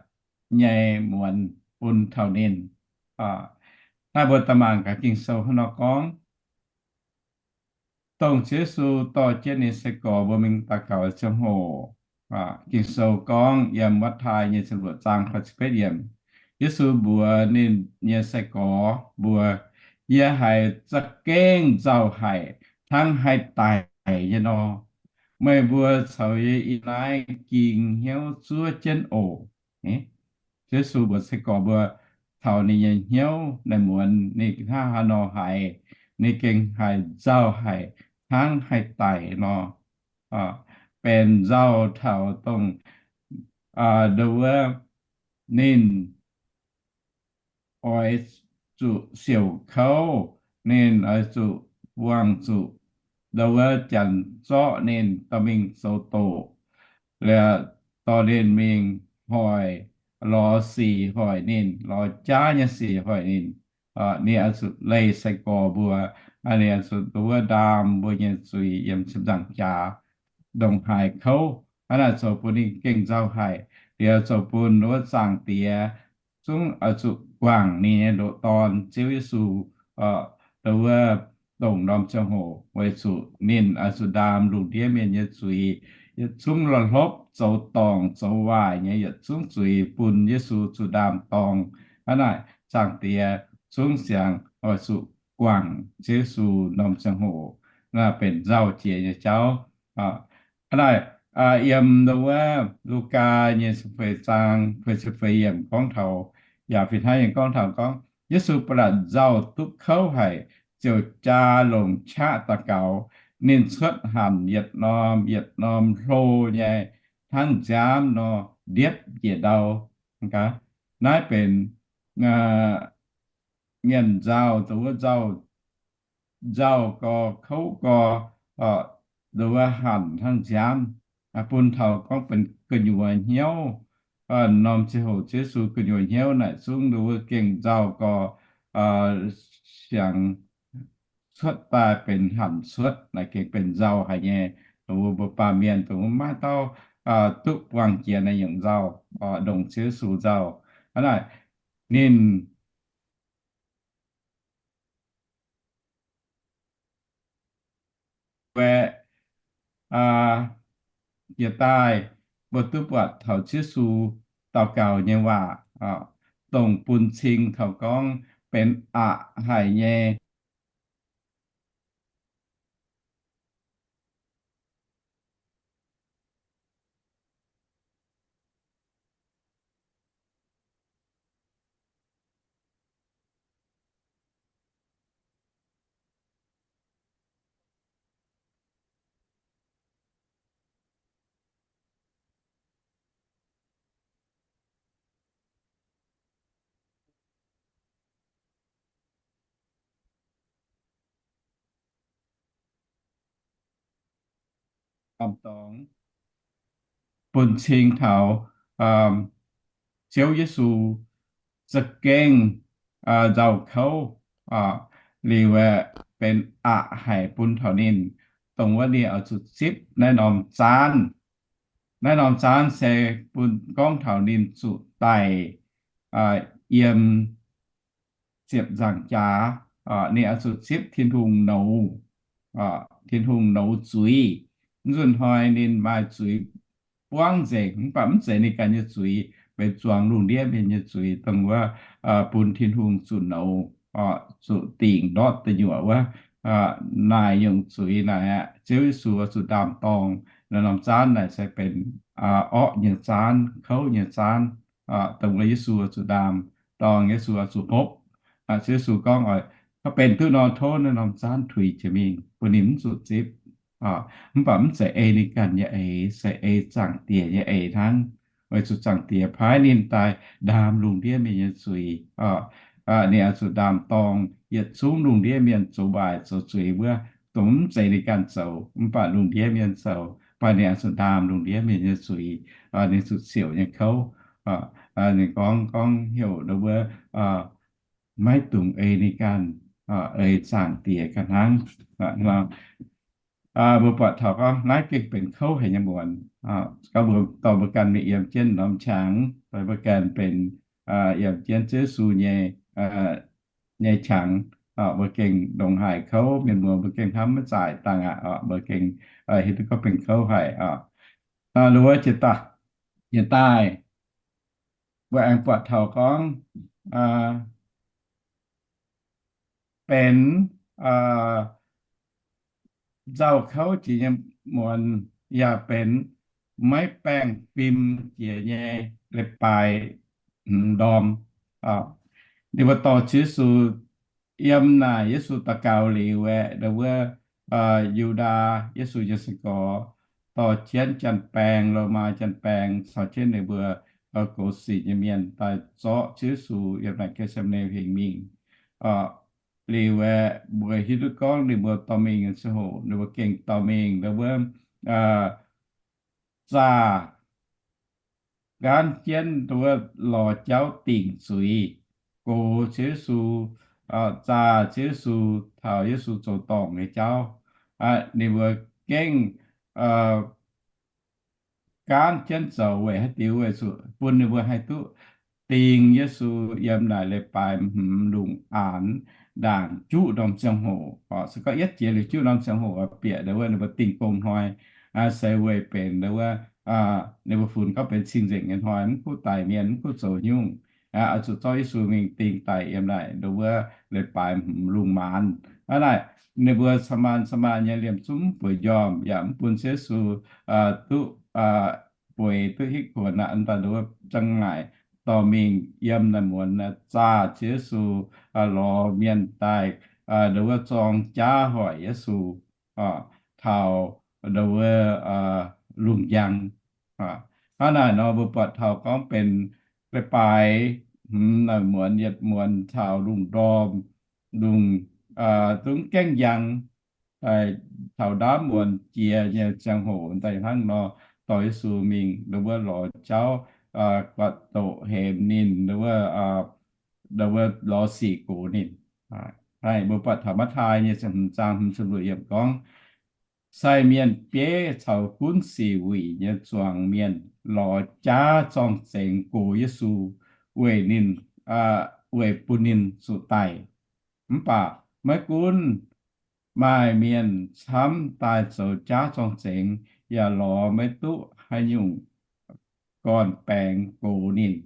nyei muonz bun taux ninh. Naaiv mbuo daaih mangc gaax Ging-Sou hnangv nor gorngv, dongh Ziouv Yesu dorh jienv ninh nyei sai-gorx mbuo mingh daux gaux ziangh hoc, Ging-Sou gorngv yiem Matv^taai nyei ziepc luoqc zaang da'ziepc betv yiemc, Yesu mbuox ninh nyei sai-gorx mbuo, Yie haiz za'gengh nzauh haic hnangv haih daic nyei nor. Meih mbuo caux yie yiem naaiv ging hnyouv zuov jienv oc. Yesu mbuox sai-gorx mbuo taux ninh nyei hnyouv naaiv muonz ninh hnangv haaix nor haiz, ninh gengh haiz nzauh haic hnangv haih daic nor. Benx nzauh taux dongh, ndau wuov, ninh oix zuqc siouc kouv, ninh oix zuqc buangh zuqc, ndau wuov, janx zorqv ninh dorh mingh zoux doqc, liuz dorh ninh mingh hoic, lorz sic hoic ninh, lorz jaav nyei sic hoic ninh. Ninh oix zuqc leih sai-gorx mbuo, ninh oix zuqc ndau wuov ndaam mbuo nyei zuiz yiem ziepc nzaangc jaax ndongc haaix kouv. Hnangv naaic zoux bun ninh gengh nzauh haic, liuz zoux bun ndau wuov Zaangc Diex zungv oix zuqc guangc ninh nyei ndoqc Dorn, Ziouv Yesu, ndau wuov, ndongc norm ziangh hoc weic zuqc ninh oix zuqc ndaam lungh ndiev mienh nyei zuiz yietc zungv la'hlopv zoux dorngc zoux waaic nyei yietc zungv zuiz bun Yesu zuqc ndaam-dorng. Hnangv naaic, Zaangc Diex zungv siangx oix zuqc guangc Ziouv Yesu norm ziangh hoc, naaiv benx nzauh jiex nyei jauv. Hnangv naaic, yiem wuov Lugaa nyei ziepc feix zaang feix ziepc feix yiemc gorngv taux, yaac fih hnangv yie gorngv taux gorngv, Yesu ba'laqc nzauh duqv kouv haic, ziouc jaa longc qaqv daux gaux. Ninh cuotv hanc yietc norm yietc norm hlo nyei, hnangv nziaamv nor, ndiepv njiec ndau. Naaiv benx mienh nzauh, dongh wuov nzauh, nzauh gau, kouv gau, dongh wuov hanc hnangv nziaamv, bun taux gorngv benx gu'nyuoz hnyouv. Norm ziangh hoc Ziouv Yesu gu'nyuoz hnyouv naaic zungv dongh wuov gengh nzauh gau, siangx cuotv daaih benx hanc cuotv naaic gengh benx nzauh haic nyei. Dongh wuov mbuo baamh mienh dongh wuov maiv dauh duqv buangh jiex naaiv nyungc nzauh, ndongc Ziouv Yesu nzauh. Hnangv naaic, ninh aeqv, jiex daaih mbuo duqv buatc taux Ziouv Yesu daux gaux nyei waac, dongh bun cing taux gorngv benx aqc haic nyei ndaam-dorng, bun cing taux Ziouv Yesu za'gengh nzauh kouv liuz aeqv, benx aqc haic bun taux ninh, dongh wuov ninh oix zuqc zipv naaiv norm zaanv. Naaiv norm zaanv se bun gorngv taux ninh zuqc daic yiem ziepc nzaangc jaax. Ninh oix zuqc zipv Tin-Hungh nouz, Tin-Hungh nouz zuiz. Nzunc hnoi ninh maaih zuiz buangv nzengc, mv baac mv zeiz ninh ganh nyei zuiz, benx zuangx lungh ndiev mienh nyei zuiz, dongh wuov bun Tin-Hungh zuqc nouz, zuqc dingc ndortv deic-nyuoqc wuov. Naaic nyungc zuiz naaic aqv, Ziouv Yesu oix zuqc ndaam-dorng. Naaiv norm zaanv naaic se benx orqv nyei zaanv, kouv nyei zaanv, dongh wuov Yesu oix zuqc ndaam-dorng, Yesu oix zuqc hopv. Ziouv Yesu gorngv oix, gauh benx duqv nor, tov naaiv norm zaanv tuix jiex mingh, bun ninh mv zuqc zipv. Mv baac mv zeiz ei ninh ganh nyei eix, se ei Zaangc Diex nyei eix hnangv. Weic zuqc Zaangc Diex paaiv ninh daaih ndaam lungh ndiev mienh nyei zuiz. Ninh oix zuqc ndaam-dorng yietc zungv lungh ndiev mienh zoux waaic zoux zuiz wuov, dongh mv zeiz ninh ganh zoux, mv baac lungh ndiev mienh zoux, mv baac ninh oix zuqc ndaam lungh ndiev mienh nyei zuiz. Ninh zuqc siouc nyei kouv. Ninh gorngv, gorngv heuc ndau wuov maiv dungx ei ninh ganh, ei Zaangc Diex ganh hnangv. Mbuo buatc taux gorngv naaiv gengh benx kouv haic nyei muonc. Gorngv mbuo dorh mbuo ganh mingh yiem jienv norm qangx, fai mbuo ganh benx yiem jienv Ziouv Yesu nyei, nyei qangx, mbuo gengh ndongc haaix kouv, mienh muoz mbuo gengh hnamv maiv zaaic dangh aqv. Mbuo gengh hiuv duqv gorngv benx kouv haic. Nor wuov jiex daaih, jiex daaih, mbuo aengx buatc taux gorngv benx nzauh kouv jiex nyei muonc, yaac benx maiv baengh fim jiex nyei leiz-baaix hmz ndorm. Ninh mbuo dorh Ziouv Yesu yiem naaic, Yesu daux gaux liuz aeqv, ndau wuov Yu^ndaa, Yesu nyei sai-gorx, dorh jienv janx-baeng, Lomaa janx-baeng caux jienv ninh mbuo gox sic nyei mienh daaih zorqv Ziouv Yesu yiem naaic Getc^se^maa^ne Huingx mingh. Liuz aeqv, mbuo hiuv duqv gorngv ninh mbuo dorh mingh nyei ziangh hoc, ninh mbuo gengh dorh mingh ndau wuov zaah gaanv jienv ndau wuov lorz jauv dingc zuiz, gox Ziouv Yesu, zaah Ziouv Yesu, taux Yesu zoux dorngc nyei jauv. Ninh mbuo gengh gaanv jienv zoux weic haaix diuc? Weic zuqc bun ninh mbuo haih duqv ding Yesu yiem naaic leiz-baaix hmz lungh aanx ndaangc juqv norm ziangh hoc. Se gorngv yietv jiex liuz juqv norm ziangh hoc bieqc, ndau wuov ninh mbuo dingh gong hnoi, se weic benx nduov wuov, ninh mbuo funx gorngv benx cing-nzengc nyei hnoi, mv kuv daic mienh, mv kuv zoux nyungc. Oix zuqc zorqv Yesu mingh dingh daic yiem naaic nduov wuov leiz-baaix hmz lungh maanz. Hnangv naaic, ninh mbuo ca'maanh ca'maanh nyei liemh zungv mv bueix njormh yaac mv bun Ziouv Yesu duqv bueix duqv hitv kuonx aqv. Daaih nduov wuov za'gengh naaic dorh mingh yiem naaic muonz zaah Ziouv Yesu lorz mienh daaih nduov wuov zorng jaav hoic Yesu taux nduov wuov lungh njang. Hnangv naaic nor mbuo buatc taux gorngv benx leiz-baaix hmz naaic muonz yietc muonz caux lungh ndorm, lungh zungv gaengh njang, caux ndaamv muonz jiex nyei ziangh hoc daaih hnangv nor, dorh Yesu mingh nduov wuov lorz jauv guatc doqc hemx ninh, nduov wuov lorz sic gox ninh. Mbuo buatc taux Matv^taai nyei ziepc hmz zaang hmz ziepc luoqc yiemc gorngv, sai mienh bieiv caux gunv sic wuic nyei zuangx mienh lorz jaav zorng-zengx gox Yesu weic ninh, weic bun ninh zuqc daic. Mv baac maiv gunv maaih mienh camv daaih zoux jaav zorng-zengx yaac lorz maiv duqv haaix nyungc gorn-baengx gox ninh.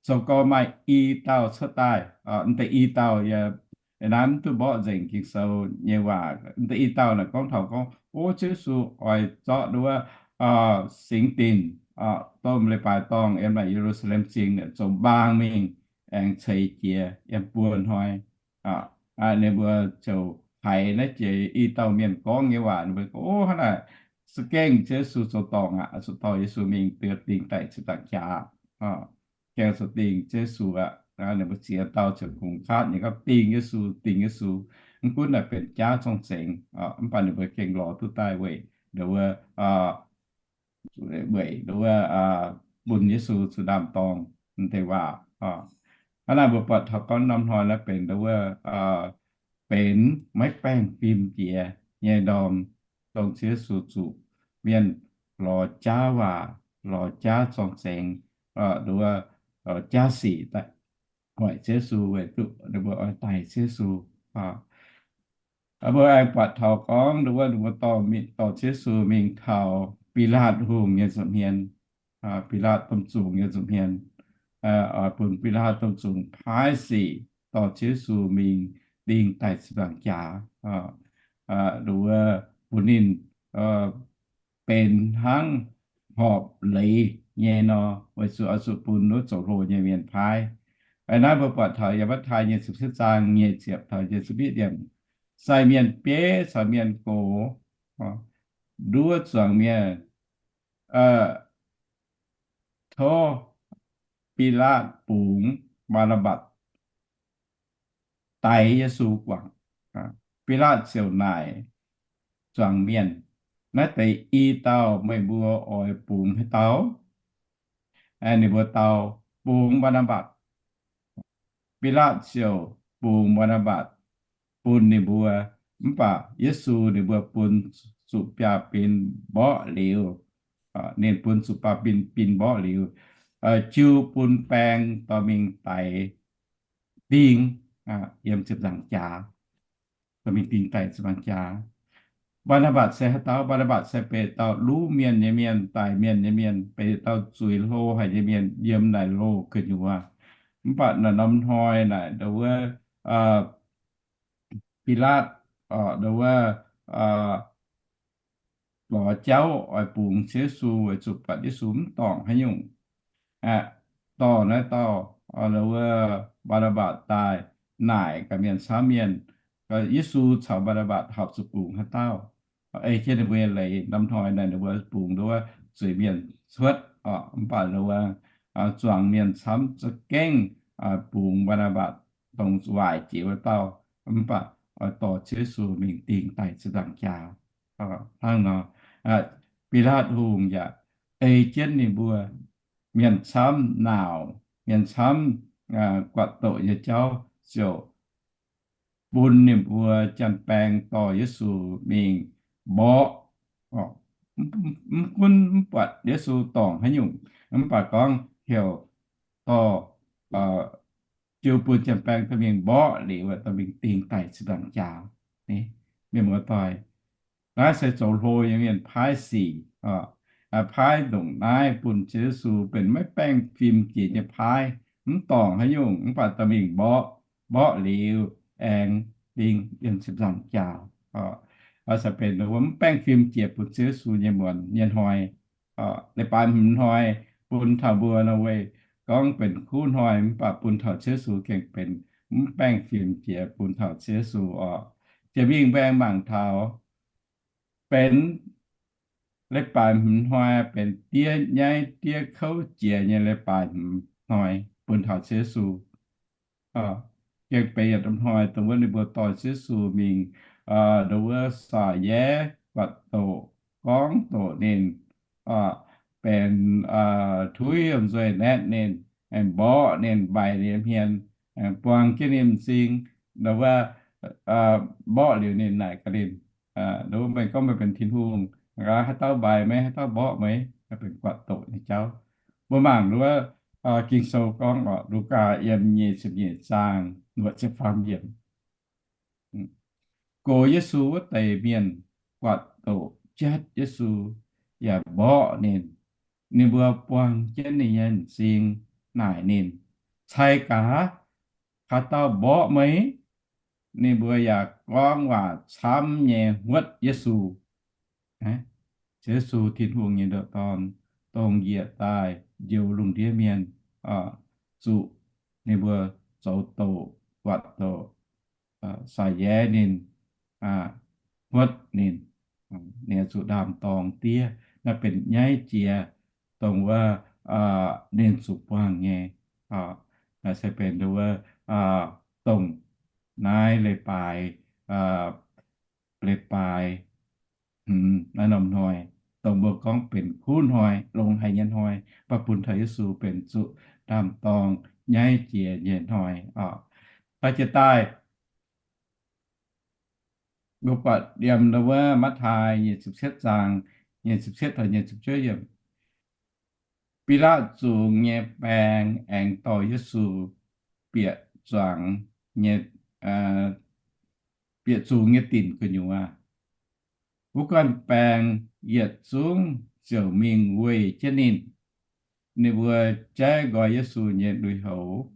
Zoux gorx maaih i dauh cuotv daaih, mv deix i dauh yaac naaiv mv duqv mborqv nzengc Ging-Sou nyei waac. Mv deix i dauh naaic gorngv taux gorngv, o, Ziouv Yesu oix zorqv nduov wuov singx dinc, domh leiz-baaix dorngh yiem naaic Ye^lu^saa^lem Zingh zoux mbaang mingh aengx ceix jiez yiem buo hnoi. Ninh mbuo ziouc haiz naaiv jiex i dauh mienh gorngv nyei waac. Ninh mbuo gorngv, o, hnangv naaic za'gengh Ziouv Yesu zoux dorngc aqv, zuqc dorh Yesu mingh dingh daic ziepc nzaangc jaax. Gengh zuqc dingh Ziouv Yesu aqv. Ninh mbuo ziex dauh ziouc kungx kaatv nyei gorngv dingh Yesu, dingh Yesu. Mv gunv naaic benx jaav zorng-zengx, mv baac ninh mbuo gengh lorz duqv daaih weic nduov wuov weic nduov wuov bun Yesu zuqc ndaam-dorng deix waac. Hnangv naaic mbuo buatc taux gorngv norm hnoi naaiv benx nduov wuov benx maiv baengh fim jiex nyei ndorm, dongh Ziouv Yesu zuqc mienh lorz jaav waac, lorz jaav zorng-zengx, nduov wuov jaav sic daaih hoic Ziouv Yesu weic duqv ninh mbuo oix daic Ziouv Yesu. Mbuo aengx buatc taux gorngv nduov wuov ninh mbuo dorh, dorh Ziouv Yesu mingh taux Bilaatc Hungh nyei nza'hmien, Bilaatc domh zungx nyei nza'hmien, oix bun Bilaatc domh zungx paaiv sic dorh Ziouv Yesu mingh dingh daic ziepc nzaangc jaax, nduov wuov bun ninh benx hnangv horpc leiz nyei nor, weic zuqc oix zuqc bun wuov zoux hlo nyei mienh paaiv. Naaiv mbuo buatc taux yiem Matv^taai nyei ziepc cietv zaang nyic ziepc taux nyic ziepc yietv yiemc, sai mienh bieiv caux mienh gox, nduov zuangx mienh tov Bilaatc bungx Mbaa^naa^mbatc daix Yesu guangc. Bilaatc ziouc naaic zuangx mienh, naaiv deix i dauh meih mbuo oix bungx haaix dauh? Ninh mbuo dau, bungx Mbaa^naa^mbatc. Bilaatc ziouc bungx Mbaa^naa^mbatc bun ninh mbuo. Mv baac Yesu ninh mbuo bun zuqc biaav-bin mborqv liuz, ninh bun zuqc biaav-bin, bin mborqv liuz, jiu bun baeng dorh mingh daix dingh yiem ziepc nzaangc jaax, dorh mingh dingh daic ziepc nzaangc jaax. Mbaa^naa^mbatc se haaix dauh? Mbaa^naa^mbatc se benx dauh luv mienh nyei mienh, daic mienh nyei mienh, benx dauh zuiz hlo haic nyei mienh yiem naaic loz gu'nyuoz. Mv baac naaic norm hnoi naaic nduov wuov Bilaatc, nduov wuov, lorz jauv oix bungx Ziouv Yesu weic zuqc buatc Yesu mv dorngc haaix nyungc. Dorh naaiv dauh, nduov wuov, Mbaa^naa^mbatc daaih naaic gaax mienh camv mienh, Yesu caux Mbaa^naa^mbatc horpc zuqc bungx haaix dauh. Ei jienv ninh mbuo nyei leiz, norm hnoi naaic ninh mbuo bungx nduov wuov zuiz-mienh cuotv oc. Mv baac nduov wuov zuangx mienh camv za'gengh bungx Mbaa^naa^mbatc dongh waaic jiex wuov dauh, mv baac oix dorh Ziouv Yesu mingh dingh daic ziepc nzaangc jaax. Hnangv nor, Bilaatc Hungh yaac ei jienv ninh mbuo mienh camv nauz, mienh camv guatc doqc nyei jauv ziouc bun ninh mbuo janx-baeng dorh Yesu mingh mborqv. Mv gunv mv buatc Yesu dorngc haaix nyungc, mv baac gorngv heuc dorh, jiu bun janx-baeng dorh mingh mborqv liuz, dorh mingh dingh daic ziepc nzaangc jaax. Mienh muoz-doic, Naaiv se zoux hlo nyei mienh paaiv sic, paaiv ndongc naaiv bun Ziouv Yesu benx maiv baengh fim jiex nyei paaiv, mv dorngc haaix nyungc, mv baac dorh mingh mborqv, mborqv liuz aengx ding yiem ziepc nzaangc jaax. Oix benx mv baengh fim jiex bun Ziouv Yesu nyei muonz nyei hnoi. Leiz-baaix hmz hnoi bun taux mbuo nor weic gorngv benx kuv hnoi, mv baac bun taux Ziouv Yesu gengh benx mv baengh fim jiex bun taux Ziouv Yesu oc. Jiex mingh mbaengx mangc taux benx leiz-baaix hmz hnoi benx diev nyaiv diev kouv jiex nyei leiz-baaix hmz hnoi bun taux Ziouv Yesu. Gengh benx yietc norm hnoi dongh wuov ninh mbuo dorh Ziouv Yesu mingh, dongh wuov saac yaev buatc doqc gorngv doqc ninh, benx tuiv yiem nzueic naetv ninh, mborqv ninh, mbaix ninh hmien, buang jienv ninh m'zing, dongh wuov mborqv liuz ninh naaic gaax ninh, dongh wuov meih gorngv meih benx Tin-Hungh, haaix dauh mbaix meih, haaix dauh mborqv meih, benx buatc doqc nyei jauv. Mbuo mangc wuov Ging-Sou gorngv oc, Lugaa yiem nyic ziepc nyeic zaang luoqc ziepc faam yiemc. Gox Yesu wuov deix mienh buatc doqc jatv Yesu yaac mborqv ninh. Ninh mbuo buang jienv ninh nyei m'zing naaic ninh, Cai gaax, haaix dauh mborqv meih? Ninh mbuo yaac gorngv waac camv nyei huotv Yesu. Ziouv Yesu, Tin-Hungh nyei ndoqc Dorn, dongh njiec daaih njoux lungh ndiev mienh, zuqc ninh mbuo zoux doqc, buatc doqc, saac yaev ninh, huotv ninh, ninh zuqc ndaam-dorng diev. Naaiv benx nyaiv jiex dongh wuov ninh zuqc buangh nyei. Naaiv se benx wuov dongh naaiv leiz-baaix, leiz-baaix hmz naaiv norm hnoi, dongh mbuo gorngv benx kuv hnoi, longx haic nyei hnoi, mv baac bun taux Yesu benx zuqc ndaam-dorng nyaiv jiex nyei hnoi oc. Da'jiex daaih mbuo buatc yiem wuov Matv^taai nyic ziepc cietv zaang, nyic ziepc cietv taux nyic ziepc juov yiemc. Bi^laatv zungx nyei baeng aengx dorh Yesu bieqc zuangx nyei, bieqc zungx nyei dinc gu'nyuoz. Wuov guanh baeng yietc zungv ziouc mingh weih jienv ninh. Ninh mbuo jaiv nqoi Yesu nyei lui-houx,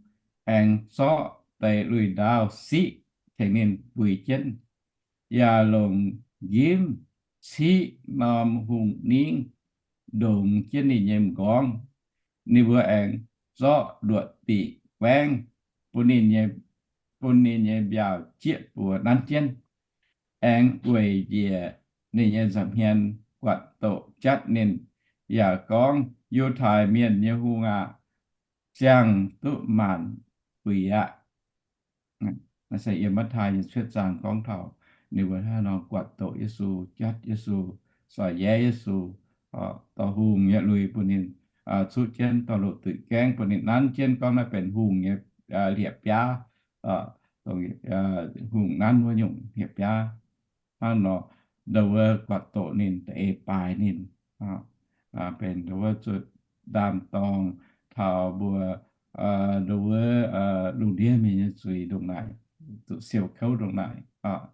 aengx zorqv deix lui-ndaauv siqv tengx ninh buix jienv, yaac longc njimv ciqv norm hungh ningv ndongx jienv ninh nyei m'nqorngv. Ninh mbuo aengx zorqv luoqc diqc guaengv bun ninh nyei, bun ninh nyei mbiaauc jieqv buoz nanv jienv, aengx gueic njiec ninh nyei nza'hmien buatc doqc jatv ninh, yaac gorngv, Yiutai Mienh nyei hungh aah! Ziangh duqv maanc buic aqv. Naaiv se yiem Matv^taai nyei cietv zaang gorngv taux ninh mbuo hnangv nor buatc doqc Yesu, jatv Yesu, saac yaev Yesu, dorh hungh nyei lui bun ninh cuqv jienv, dorh loz-duic gaengv bun ninh nanv jienv, gorngv naaiv benx hungh nyei hlieqv-biaav, hungh nanv wuov nyungc hlieqv-biaav. Hnangv nor, ndau wuov buatc doqc ninh, da'eix baaix ninh, benx ndau wuov zuqc ndaam-dorng taux mbuo ndau wuov lungh ndiev mienh nyei zuiz ndongc naaic, zuqc siou kouv ndongc naaic,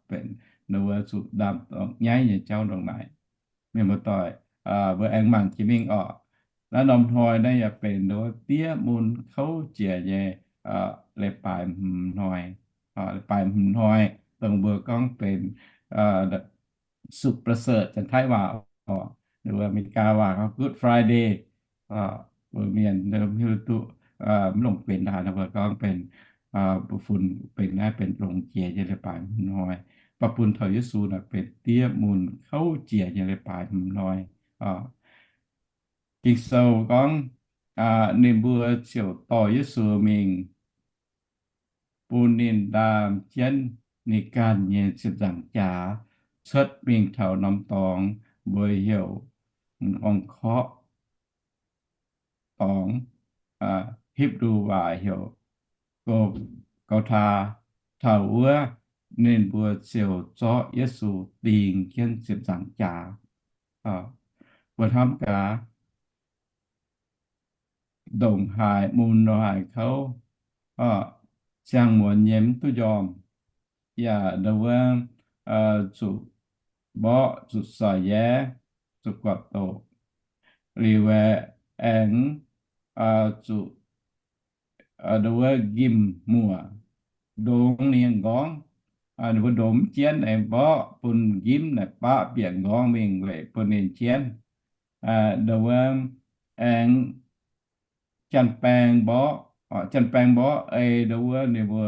benx ndau wuov zuqc ndaam-dorng nyaiv nyei jauv ndongc naaic. Mienh muoz-doic, mbuo aengx mangc jiex mingh oc. Naaiv norm hnoi naaiv yaac benx ndau wuov diev mun kouv jiex nyei leiz-baaix hmz hnoi. Leiz-baaix hmz hnoi dongh mbuo gorngv benx Sukv Ba'setv, Janx-Taiv waac oc, America waac gorngv Good Friday. Mbuo mienh hiuv duqv mv longc benx daaih nor mbuo gorngv benx, mbuo funx benx naaiv benx longx jiex nyei leiz-baaix hmz hnoi. Mv baac bun taux Yesu naaic benx diev mun kouv jiex nyei leiz-baaix hmz hnoi. Ging-Sou gorngv, ninh mbuo ziouc dorh Yesu mingh, bun ninh ndaam jienv ninh ganh nyei ziepc nzaangc jaax, cuotv mingh taux norm dorngx mbuo heuc Orng-Korqv dorngx, Hipv^lu waac heuc Go^go^taa. Taux wuov ninh mbuo ziouc zorqv Yesu ding jienv ziepc nzaangc jaax. Mbuo hnamv gaax, ndongc haaix mun ndongc haaix kouv, ziangh muonz nyei mv duqv njormh, yaac ndau wuov zuqc mborqv zuqc soic yaev, zuqc guatc doqc. Liuz aengx zuqc nduov nqimh muoc ndongx ninh nyei nqorngv. Ninh mbuo ndongx mv jienv aengx mborqv bun nqimh naaic baqv bieqc nqorngv mingh weic bun ninh jienv. Nduov aengx janx-baeng mborqv, janx-baeng mborqv ei nduov ninh mbuo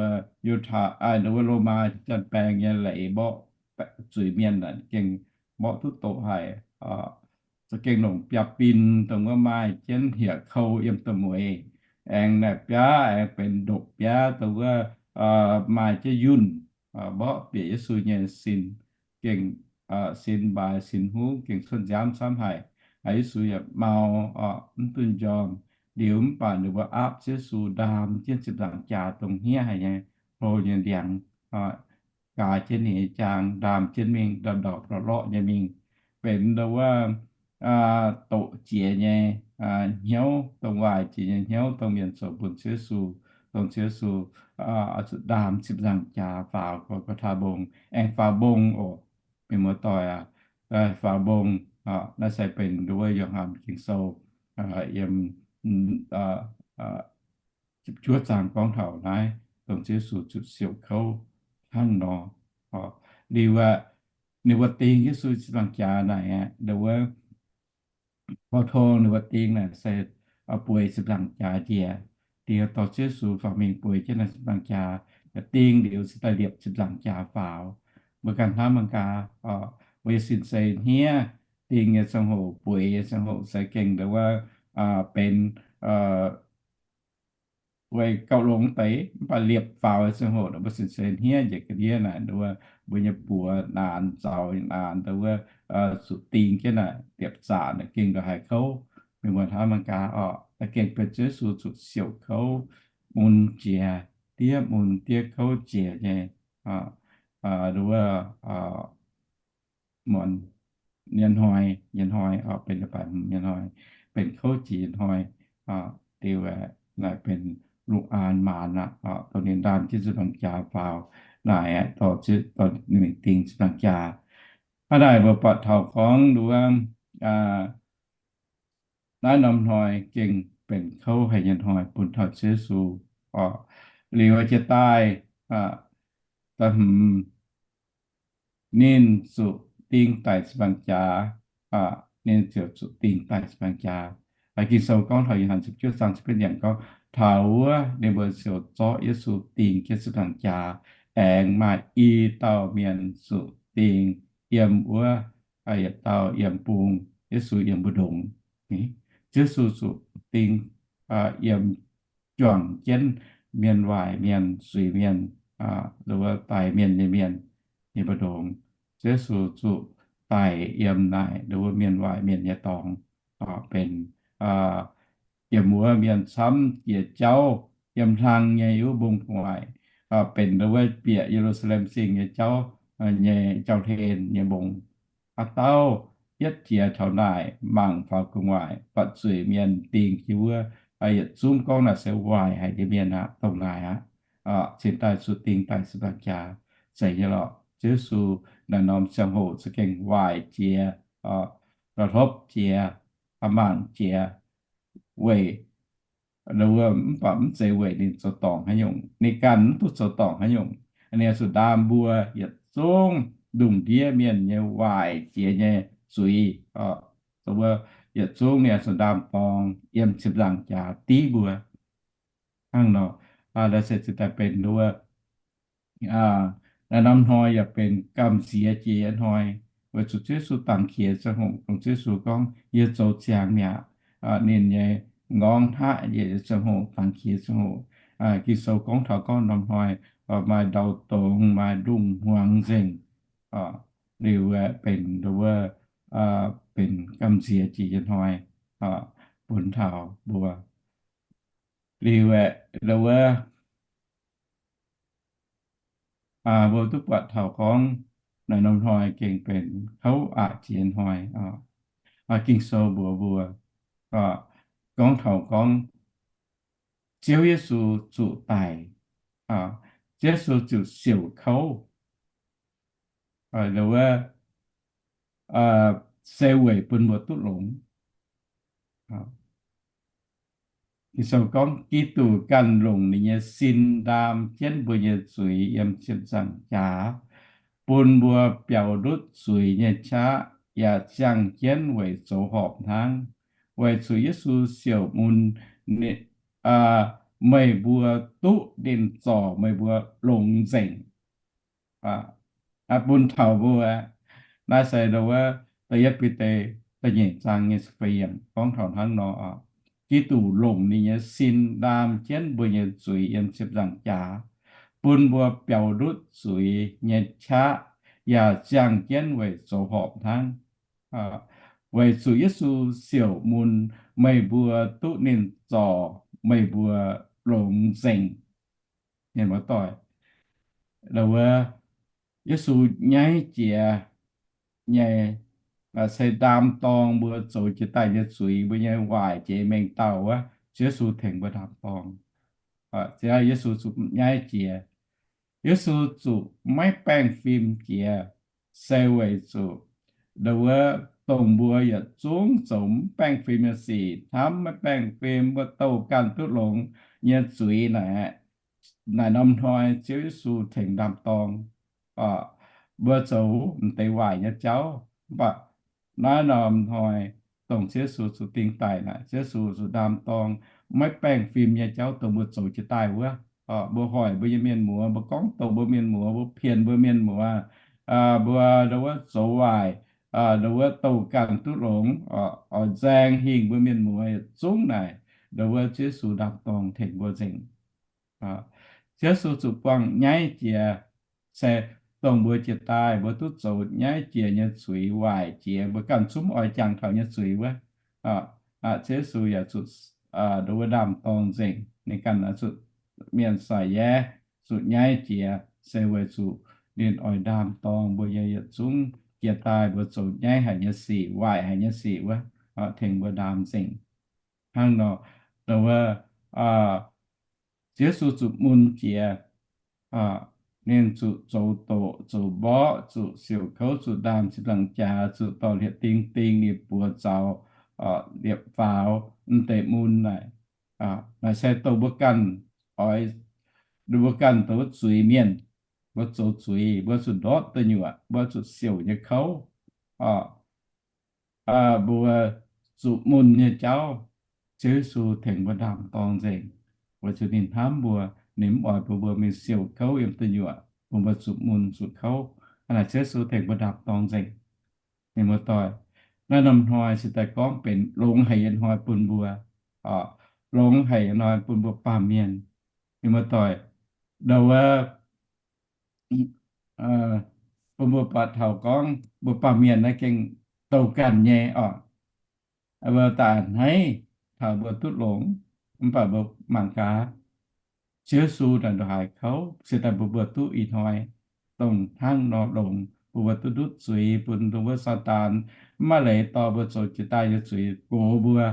Yiutai, nduov Lomaa janx-baeng nyei leiz mborqv zuiz mienh gengh mborqv duqv doqc haic. Za'gengh longc biaav-bin dongh wuov maaih jienv hieqv kou yiem donh mueiz, aengx naaic biaav aengx benx ndopv biaav dongh wuov maaih jienv yunh mborqv bieqc Yesu nyei sin, gengh sin mbaaix sin huv gengh cuotv nziaamv camv haic. Yesu yaac mau, mv duqv njormh. Liuz mv baac ninh mbuo aapv Yesu ndaam jienv ziepc nzaangc jaax dongh hniev haic nyei hlo nyei ndiangx, gaax jienv ninh nyei jaang ndaam jienv mingh, ndortv ndortv lorqc lorqc nyei mingh, benx nduov wuov doqc jiex nyei hnyouv, dongh waaic jiex nyei hnyouv dongh mienh zoux bun Yesu, dongh Yesu oix zuqc ndaam ziepc nzaangc jaax faaux Go^go^taa Mbong, aengx faaux mbong oc. Mienh muoz-doic aac, faaux mbong, naaiv se benx nduov wuov Yo^han Ging-Sou yiem ziepc juov zaang gorngv taux naaiv dongh Yesu zuqc siouc kouv hnangv nor. Liuz ninh mbuo ding Yesu ziepc nzaangc jaax naaic aqv, nduov wuov Bauh tong ninh mbuo ding naaic se bueix ziepc nzaangc jaax njiec. Dingh dorh Yesu faaux mingh bueix jienv naaic ziepc nzaangc jaax, ding liuz se daaih liepc ziepc nzaangc jaax faaux. Mbuo ganh hnamv mangc gaax, mbuo nyei sin-sei hniev, ding nyei ziangh hoc, bueix nyei ziangh hoc se gengh nduov wuov benx weic gauh longx deix, mv baac liepc faaux nyei ziangh hoc mbuo sin-sei hniev njiec ga'ndiev naaic, nduov mbuo nyei buoz naanc, nzauc naanc, nduov wuov zuqc ding jienv naaic liepc zaqc naaic gengh ndongc haaix kouv. Mienh muoz hnamv mangc gaax oc, gengh benx Yesu zuqc siouc kouv, mun jiex, diev mun diev kouv jiex nyei, nduov wuov muonz nyei hnoi, nyei hnoi, benx nyei hnoi, benx kouv jiex nyei hnoi. Diuh naaic benx lungh aanx maanz aqv, dongh ninh ndaam jienv ziepc nzaangc jaax faaux naaic, dorh ninh mingh ding ziepc nzaangc jaax. Hnangv naaic mbuo buatc taux gorngv nduov naaiv norm hnoi gengh benx kouv haic nyei hnoi bun taux Yesu oc. Liuz jiex daaih da'hmz ninh zuqc ding daic ziepc nzaangc jaax, ninh ziouc zuqc ding daic ziepc nzaangc jaax. Ging-Sou gorngv taux Yo^han ziepc juov zaang ziepc betv yiemc gorngv, taux wuov ninh mbuo ziouc zorqv Yesu ding jienv ziepc nzaangc jaax, aengx maaih i dauh mienh zuqc ding yiem wuov, yietc dauh yiem bung, Yesu yiem mbu'ndongx. Yesu zuqc ding yiem juangc jienv mienh waaic mienh, zuiz-mienh, nduov wuov daix mienh nyei mienh, nyei mbu'ndongx. Yesu zuqc daic yiem naaic nduov wuov mienh waaic mienh nyei dorngx, benx yiem wuov mienh camv jiex jauv, yiem hlang nyei wuov mbong gu'nguaaic, benx nduov wuov bieqc Ye^lu^saa^lem Singh nyei jauv, nyei jauv-hlen nyei mbong. Aa dauh yietv jiex taux naaic mangc faaux gu'nguaaic, buatc zuiz-mienh dingh jienv wuov, yietc zungv gorngv naaic se waaic haic nyei mienh aqv, dongh naaic aqv, cingx daaih zuqc ding daaih ziepc nzaangc jaax. Zeiz nyei lorqc, Yesu naaiv norm ziangh hoc za'gengh waaic jiex, la'hlopv jiex, mangc jiex, weic mv baac mv zeiz weic ninh zoux dorngc haaix nyungc, ninh ganh mv duqv zoux dorngc haaix nyungc. Ninh oix zuqc ndaam mbuo yietc zungv lungh ndiev mienh nyei waaic jiex nyei zuiz, yietc zungv ninh oix zuqc ndaam dorngx yiem ziepc nzaangc jaax div mbuo. Hnangv nor, la'sic ziouc daaih benx nduov naaiv norm hnoi yaac benx gamh nziex jiex nyei hnoi, weic zuqc Yesu dangx qiex ziangh hoc, dongh Yesu gorngv, Yie zoux ziangx mi'aqv. Ninh nyei nqorngv hnaqv njiec nyei ziangh hoc, dangx qiex ziangh hoc, Ging-Sou gorngv taux gorngv norm hnoi maaih ndau dongz, maaih ndongh hmuangx nzengc. Liuz aeqv, benx nduov wuov, benx gamh nziex jiex nyei hnoi bun taux mbuo. Liuz aeqv, nduov wuov, mbuo duqv buatc taux gorngv naaiv norm hnoi gengh benx kouv aqc jiex hnoi. Ging-Sou mbuox mbuo, gorngv taux gorngv Ziouv Yesu zuqc daic, Ziouv Yesu zuqc siouc kouv, nduov wuov, se weic bun mbuo duqv longx. Ging-Sou gorngv, Giduc ganh longc ninh nyei sin ndaam jienv mbuo nyei zuiz yiem ziepc nzaangc jaax, bun mbuo biaux ndutv zuiz nyei qaqv, yaac ziangh jienv weic zoux horpc hnangv. Weic zuqc Yesu siouc mun, meih mbuo duqv ninh zorc meih mbuo longx nzengc. Bun taux mbuo, naaiv se ndo wuov da'yietv Bide da'nyeic zaang nyei feix yiemc gorngv taux hnangv nor, Giduc longc ninh nyei sin ndaam jienv mbuo nyei zuiz yiem ziepc nzaangc jaax, bun mbuo biaux ndutv zuiz nyei qaqv, yaac ziangh jienv weic zoux horpc hnangv. Weic zuqc Yesu siouc mun, meih mbuo duqv ninh zorc meih mbuo longx nzengc. Mienh muoz-doic, ndo wuov, Yesu nyaiv jiex nyei, se ndaam dorng mbuo zoux jiex daaih nyei zuiz, mbuo nyei waaic jiex mengh dauh wuov, Yesu tengx mbuo ndaam dorng. Ziouv Yesu zuqc nyaiv jiex. Yesu zuqc maiv baengh fim jiex, se weic zuqc ndo wuov dongh mbuo yietc zungv zoux mv baengh fim nyei sic, hnamv maiv baengh fim, mbuo douh ganh duqv longx nyei zuiz naaic, naaic norm hnoi Ziouv Yesu tengx ndaam dorng. Mbuo zoux m'deix waaic nyei jauv, mv baac naaiv norm hnoi dongh Ziouv Yesu zuqc ding daic naaic, Ziouv Yesu zuqc ndaam dorng maiv baengh fim nyei jauv dongh mbuo zoux jiex daaih wuov. Mbuo hoic mbuo nyei mienh muoz, mbuo gorngv douc mbuo mienh muoz, mbuo pienx mbuo mienh muoz, mbuo ndo wuov zoux waaic, ndo wuov douh ganh duqv longx, oix nzaeng hingh mbuo mienh muoz yietc zungv naaic, ndo wuov Ziouv Yesu ndaam dorng tengx mbuo nzengc. Ziouv Yesu zuqc buangh nyaiv jiex, se dongh mbuo jiex daaih mbuo duqv zoux nyaiv jiex nyei zuiz, waaic jiex, mbuo ganh zungv oix jangx taux nyei zuiz wuov, Ziouv Yesu yaac zuqc ndo wuov ndaam dorng nzengc. Ninh ganh zuqc mienh sai-yaac zuqc nyaiv jiex, se weic zuqc ninh oix ndaam dorng mbuo nyei yietc zungv jiex daaih mbuo zoux nyaiv haic nyei sic, waaic haic nyei sic wuov, tengx mbuo ndaam nzengc. Hnangv nor, ndo wuov, Ziouv Yesu zuqc mun jiex, ninh zuqc zoux doqc, zuqc mborqv, zuqc siouc kouv, zuqc ndaam ziepc nzaangc jaax, zuqc dorh liepc ding ding, liepc buoz zaux, liepc faaux, m'deix mun naaic. Naaic se dongh mbuo ganh oix, mbuo ganh dongh wuov zuiz mienh, mbuo zoux zuiz, mbuo zuqc ndortv deic nyuoqc, mbuo zuqc siouc nyei kouv. Mbuo zuqc mun nyei jauv, Ziouv Yesu tengx mbuo ndaam dorng nzengc. Weic zuqc ninh hnamv mbuo, ninh mv oix bun mbuo mingh siouc kouv yiem deic nyuoqc, bun mbuo zuqc mun zuqc kouv. Hnangv naaic Ziouv Yesu tengx mbuo ndaam dorng nzengc. Mienh muoz-doic, naaiv norm hnoi se daaih gorngv benx longx haic nyei hnoi bun mbuo, longx haic nyei hnoi bun mbuo baamh mienh. Mienh muoz-doic, ndo wuov, bun mbuo buatc taux gorngv mbuo baamh mienh naaiv gengh douh ganh nyei oc. Mbuo daaih a'hneiv taux mbuo duqv longx, mv baac mbuo mangc gaax, Ziouv Yesu naaic ndongc haaix kouv se daaih bun mbuo duqv ih hnoi dongh hnangv nor longx, bun mbuo duqv ndutv zuiz, bun dongh wuov Saadaan mv maaih leiz dorh mbuo zoux jiex daaih nyei zuiz gox mbuo,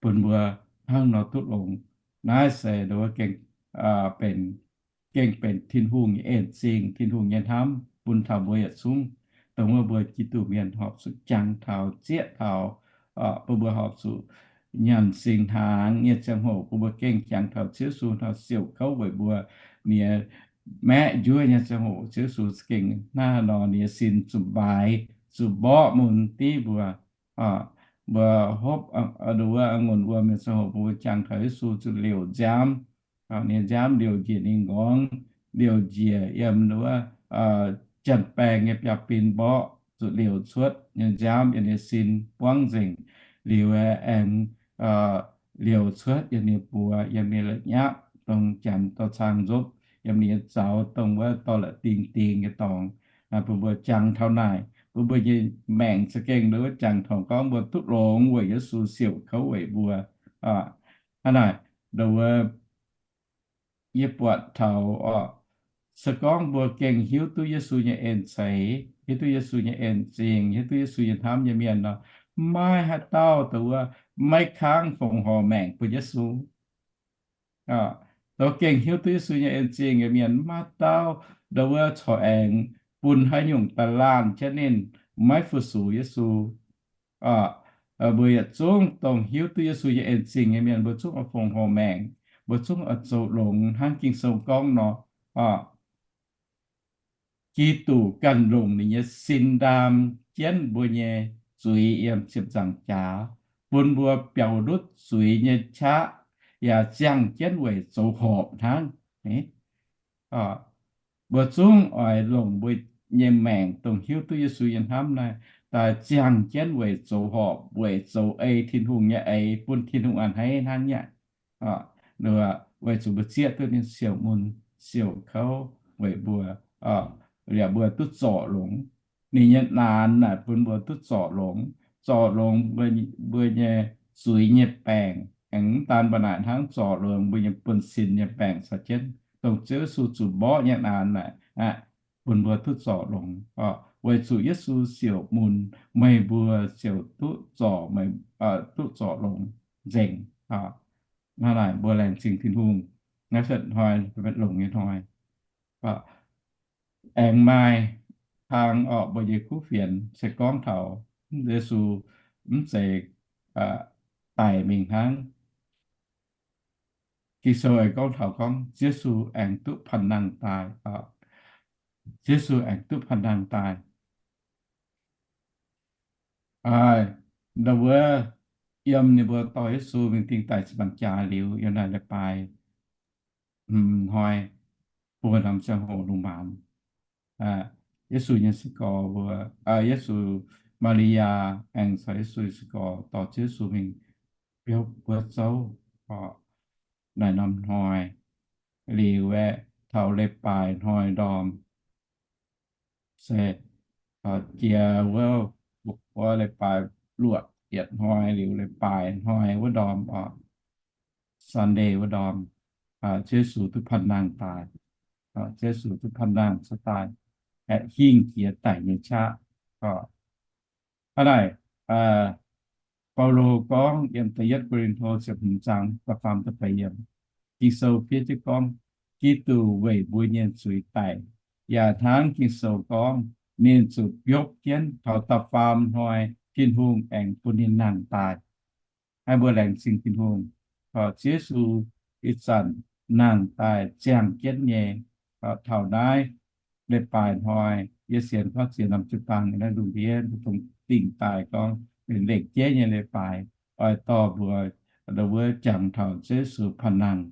bun mbuo hnangv nor duqv longx. Naaiv se ndo wuov gengh benx, gengh benx Tin-Hungh nyei en zingh, Tin-Hungh nyei hnamv bun taux mbuo yietc zungv, dongh wuov mbuo Giduc mienh horpc zuqc jangx taux, zieqv taux, bun mbuo horpc zuqc nyanc singx hnaangx nyei ziangh hoc, bun mbuo gengh jangx taux Ziouv Yesu hnangv siouc kouv weic mbuo, ninh maeqv njuov nyei ziangh hoc, Ziouv Yesu gengh hnangv haaix nor ninh nyei sin zuqc mbaaix, zuqc mborqv mun div mbuo. Mbuo hopv ndo wuov a'ngunc wuom nyei ziangh hoc, bun mbuo jangx taux Yesu zuqc liouc nziaamv, ninh nziaamv liouc njiec ninh nqorngv, liouc njiec yiem ndo wuov janx-baeng nyei biauv-bin mborqv, zuqc liouc cuotv nyei nziaamv yiem ninh sin buangv nzengc. Liuz aengx liouc cuotv yiem ninh buoz, yiem ninh la'nyapv, dongh janx dorh cang nzopv, yiem ninh nyei zaux, dongh wuov dorh la'dingh dingh nyei dorngx. Bun mbuo jangx taux naaic, bun mbuo nyei maengc za'gengh ndo wuov jangx taux gorngv mbuo duqv longx weic Yesu siouc kouv weic mbuo. Hnangv naaic, ndo wuov yie buatc taux oc, se gorngv mbuo gengh hiuv duqv Yesu nyei en ceix, hiuv duqv Yesu nyei en zingh, hiuv duqv Yesu nyei hnamv nyei mienh nor, maiv maaih haaix dauh ndo wuov maiv kangv fongc horc maengc bun Yesu. Ndo gengh hiuv duqv Yesu nyei en zingh nyei mienh, maiv maaih dauh ndo wuov corc aengx bun haaix nyungc da'laanh jienv ninh maiv fu-sux Yesu. Mbuo yietc zungv dongh hiuv duqv Yesu nyei en-zingh nyei mienh, mbuo zungv oix fongc horc maengc, mbuo zungv oix zoux longx hnangv Ging-Sou gorngv nor. Giduc ganh longc ninh nyei sin ndaam jienv mbuo nyei zuiz yiem ziepc nzaangc jaax, bun mbuo biaux ndutv zuiz nyei qaqv, yaac ziangh jienv weic zoux horpc hnangv. Mbuo zungv oix longc mbuo nyei maengc dongh hiuv duqv Yesu nyei hnamv naaiv daaih ziangh jienv weic zoux horpc, weic zoux ei Tin-Hungh nyei eix, bun Tin-Hungh a'hneiv hnangv nyei. Weic zuqc mbuo zieqv duqv ninh siouc mun siouc kouv weic mbuo, liepc mbuo duqv zorc longx. Ninh nyei naanx naaic bun mbuo duqv zorc longx. Zorc longx mbuo nyei zuiz nyei baengc. Aengx mv daan mbuo naaic hnangv, zorc longx mbuo nyei buonv-sin nyei baengc caux jienv dongh Ziouv Yesu zuqc mborqv nyei naanx naaic, bun mbuo duqv zorc longx. Weic zuqc Yesu siouc mun, meih mbuo ziouc duqv zorc, duqv zorc longx nzengc. Hnangv naaic mbuo laengz zingh Tin-Hungh. Naaiv se hnoi, longx nyei hnoi. Aengx maaih kang orqc, mbuo nyei kuv fienx se gorngv taux Yesu mv zeiz daic mingh hnangv. Ging-Sou aengx gorngv taux gorngv Yesu aengx duqv panh nangh daaih. Yesu aengx duqv panh nangh daaih. Ndau wuov yiem ninh mbuo dorh Yesu mingh dingh daic ziepc nzaangc jaax liuz, yiem naaiv leiz-baaix hnoi, bun norm ziangh hoc lungh maanz, Yesu nyei se gorx mbuo, Yesu, Maa^li^yaa aengx caux Yesu se gorx dorh Ziouv Yesu mingh biopv wuov zouv. Naaiv norm hnoi liuz aeqv, taux leiz-baaix hnoi ndorm se jiex wuov, wuov leiz-baaix luoqc yietc hnoi liuz leiz-baaix hnoi wuov ndorm orqc, Sunday wuov ndorm, Ziouv Yesu duqv panh nangh daaih. Ziouv Yesu duqv panh nangh cuotv daaih, aeqv, hingh jiex daic nyei qaqv. Hnangv naaic, Baulo gorngv yiem da'yietv Ko^lin^to ziepc hmz zaang da'faam da'feix yiemc, Ging-Sou fiev jienv gorngv, Giduc weic mbuo nyei zuiz daic, yaac hnangv Ging-Sou gorngv, ninh zuqc biopv jienv taux da'faam hnoi Tin-Hungh aengx bun ninh nangh daaih. Hnangv mbuo laengz zingh Tin-Hungh, Ziouv Yesu ih zanc nangh daaih ziangh jienv nyei. Taux naaiv leiz-baaix hnoi, yie sienx gorngv ziex norm jiu-baang naaiv lungh ndiev dongh dingh daaih gorngv benx lengc jeiv nyei leiz-baaix, oix dorh mbuo wuov jangx taux Ziouv Yesu panh nangh,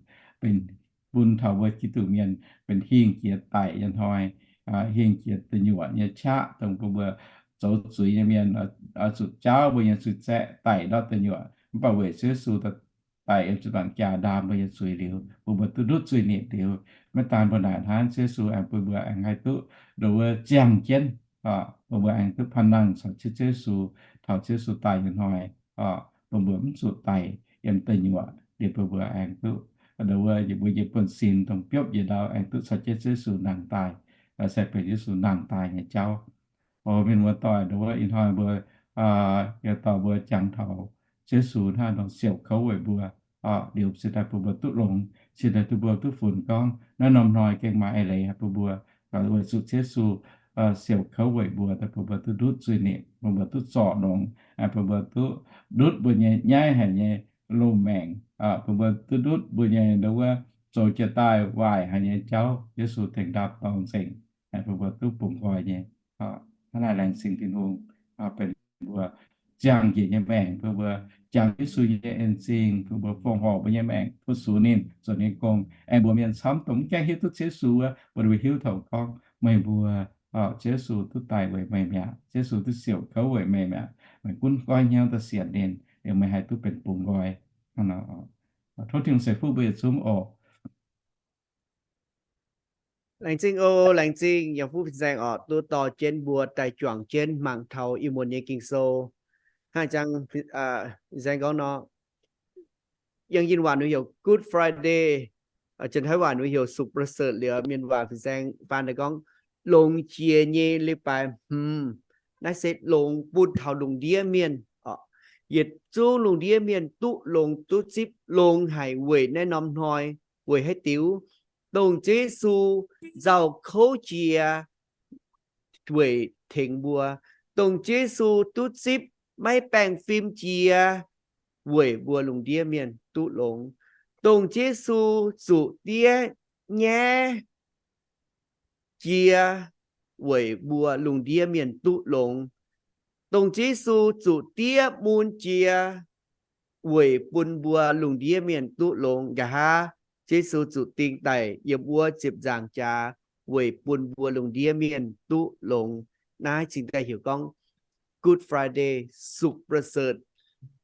benx bun taux mbuo Giduc mienh benx hingh jiex daic nyei hnoi, hingh jiex da'nyuoqc nyei qaqv, dongh bun mbuo zoux zuiz nyei mienh oix zuqc jaauv mbuo nyei zuiz zaeqv daic ndortv da'nyuoqc. Mv baac weic Ziouv Yesu daaih yiem ziepc nzaangc jaax ndaam mbuo nyei zuiz liuz, bun mbuo duqv ndutv zuiz-nipc liuz, maiv daan mbuo naaic hnangv, Ziouv Yesu aengx bun mbuo aengx haih duqv ndongc wuov ziangh jienv, bun mbuo aengx duqv panh nangh caux Ziouv Yesu, taux Ziouv Yesu daaih nyei hnoi, bun mbuo mv zuqc daic yiem deic nyuoqc, liuz bun mbuo aengx duqv ndongc wuov mbuo nyei buonv-sin dongh biopv njiec ndau aengx duqv caux jienv Ziouv Yesu nangh daaih, se benx Yesu nangh daaih nyei jauv. O mienh muoz-doic, ndongc wuov ih hnoi mbuo, yie dorh mbuo jangx taux Ziouv Yesu hnangv nor siouc kouv weic mbuo, liuz cingx daaih bun mbuo duqv longx, cingx daaih bun mbuo duqv funx gorngv naaiv norm hnoi gengh maaih eix leiz bun mbuo, weic zuqc Ziouv Yesu siouc kouv weic mbuo, daaih bun mbuo duqv ndutv zuiz-nipc, bun mbuo duqv zorc longx, bun mbuo duqv ndutv mbuo nyei nyaiv haic nyei loz-maengc, bun mbuo duqv ndutv mbuo nyei ndongc wuov zoux jiex daaih waaic haic nyei jauv, Yesu tengx ndaam dorng nzengc, bun mbuo duqv bungx nqoi nyei. Hnangv naaic laengz zingh Tin-Hungh, benx mbuo ziangh njiec nyei maengc, bun mbuo jangx Yesu nyei en-zingh, bun mbuo fongc horc mbuo nyei maengc fu-sux ninh, zoux ninh gong. Aengx mbuox mienh camv dongh mv gaengh hiuv duqv Ziouv Yesu wuov, mbuo hiuv taux gorngv meih mbuo, Ziouv Yesu duqv daic weic meih mi'aqv. Ziouv Yesu duqv siouc kouv weic meih mi'aqv. Meih gunv goiv hnyouv daaih sienx ninh, liuz meih haih duqv benx bungx nqoi. Tov Tin-Hungh ceix fuqv mbuo yietc zungv oc. Laengz zingh oc, laengz zingh yiem fuqv fin-saeng oc, duqv dorh jienv mbuo daaih juangc jienv mangc taux Iu-Mienh nyei Ging-Sou. Hnangv jang fin-saeng gorngv nor, yangh yinh waac nor heuc Good Friday, janx-taiv waac nor heuc สุขประเสริฐ liuz, mienh waac fin-saeng faan daaih gorngv longx jiex nyei leiz-baaix hmz. Naaiv se longx bun taux lungh ndiev mienh oc. Yietc zungv lungh ndiev mienh duqv longx duqv zipv longx haic weic naaiv norm hnoi. Weic haaix diuc? Dongh Ziouv Yesu nzauh kouv jiex weic tengx mbuo. Dongh Yesu duqv zipv maiv baengh fim jiex weic mbuo lungh ndiev mienh duqv longx. Dongh Yesu zuqc diev nyaiv jiex weic mbuo lungh ndiev mienh duqv longx. Dongh Yesu zuqc diev mun jiex weic bun mbuo lungh ndiev mienh duqv longx. Nqa'haav Yesu zuqc ding daic yiem wuov ziepc nzaangc jaax weic bun mbuo lungh ndiev mienh duqv longx. Naaiv cingx daaih heuc gorngv Good Friday, Sukc Ba'souc,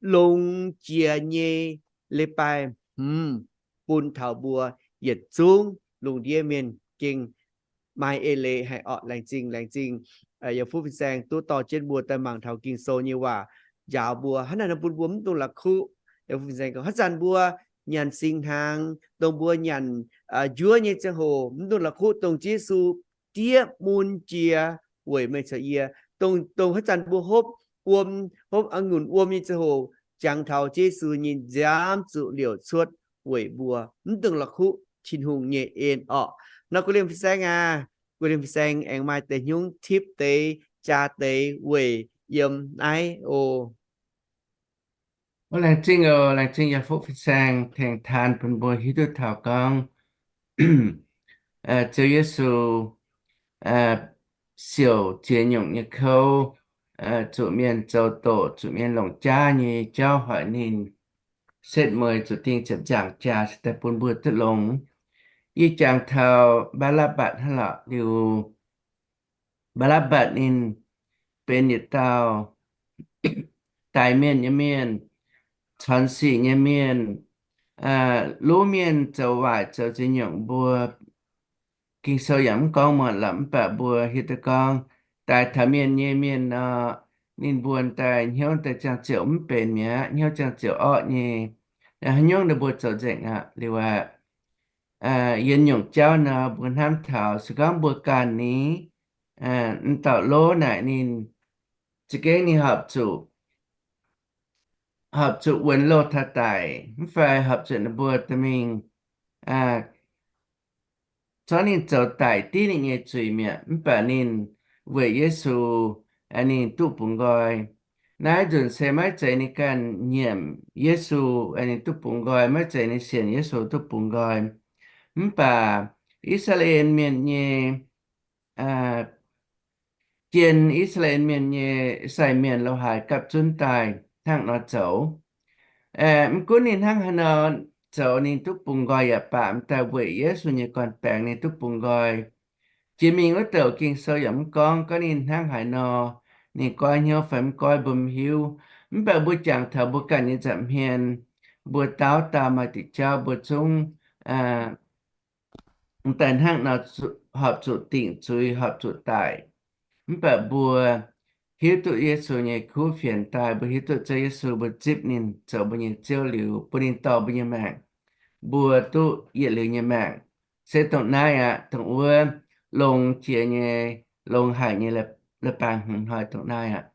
longx jiex nyei leiz-baaix hmz, bun taux mbuo yietc zungv lungh ndiev mienh gengh maaih eix leiz haih orqc. Laengz zingh, laengz zingh yie fuqv fin-saeng duqv dorh jienv mbuo daaih mangc taux Ging-Sou nyei waac njaaux mbuo. Hnangv naaic nor bun mbuo mv dungx la'kuqv. Yie fuqv fin-saeng gorngv haaix zanc mbuo nyanc singx hnaangx, dongh mbuo nyanc njuov nyei ziangh hoc, mv dungx la'kuqv dongh Yesu diev mun jiex weic meih caux yie. Dongh, dongh haaix zanc mbuo hopv wuom, hopv a'ngunc wuom nyei ziangh hoc, jangx taux Yesu nyei nziaamv zuqc liouc cuotv weic mbuo. Mv dungx la'kuqv Tin-Hungh nyei en orqc. Nor gu'liemh fin-saeng aac, gu'liemh fin-saeng aengx maaih deix hnyungv tipv deix, jaa deix weic yiem naaiv oc. Laengz zingh oc, laengz zingh yie fuqv fin-saeng tengx taan bun mbuo hiuv duqv taux gorngv Ziouv Yesu siouc ziex nyungc nyei kouv, zuqc mienh zoux doqc, zuqc mienh longc jaav nyei jauv hoic ninh, setv mueiz zuqc ding ziepc nzaangc jaax cingx daaih bun mbuo duqv longx. Yie jangx taux Mbaa^laa^mbatc hnangv lorqc. Liuz Mbaa^laa^mbatc ninh benx yietc dauh daix mienh nyei mienh, corn sic nyei mienh, luv mienh zoux waaic zoux ziex nyungc. Mbuo Ging-Sou yaac mv gorngv muonc lorqc, mv baac mbuo hiuv duqv gorngv daix taux mienh nyei mienh nor, ninh mbuo daaih hnyouv daaih ziangh ziouc mv benx mi'aqv, hnyouv ziangh ziouc orqv nyei. Haaix nyungc ninh mbuo zoux nzengc aqv. Liuz aqv, yietc nyungc jauv nor mbuo hnamv taux se gorngv mbuo ganh ni, m'dauh lov naaic ninh za'gengh ninh horpc zuqc, horpc zuqc wuonx loh taux daic, mv fai horpc zuqc ninh mbuo dorh mingh zorqv ninh zoux daic div ninh nyei zuiz mi'aqv. Mv baac ninh weic Yesu, ninh duqv bungx nqoi. Naaiv nzunc se maiv zeiz ninh ganh nyiemc Yesu, ninh duqv bungx nqoi, maiv zeiz ninh sienx Yesu duqv bungx nqoi. Mv baac I^saa^laa^en Mienh nyei, jien I^saa^laa^en Mienh nyei sai mienh lo haaix gapv zunv daaih hnangv nor zoux. Mv gunv ninh hnangv haaix nor zoux ninh duqv bungx nqoi yaac baac, m'daaih weic Yesu nyei gorn-baengx ninh duqv bungx nqoi. Jiex mingh wuov douc Ging-Sou yaac mv gorngv, gorngv ninh hnangv haaix nor, ninh goiv hnyouv fai mv goiv mbuo mv hiuv. Mv baac mbuo jangx taux mbuo ganh nyei nza'hmien, mbuo dauh dauh maaih diuc jauv mbuo zungv m'daaih hnangv nor horpc zuqc dingc zuiz, horpc zuqc daic. Mv baac mbuo hiuv duqv Yesu nyei kuv fienx daaih, mbuo hiuv duqv Ziouv Yesu, mbuo zipv ninh zoux mbuo nyei Ziouv liuz, bun ninh dorh mbuo nyei maengc, mbuo duqv yietc liuz nyei maengc. Se dongh naaiv aqv, dongh wuov longx jiex nyei, longx haic nyei leiz-baaix hmz hnoi dongh naaiv aqv.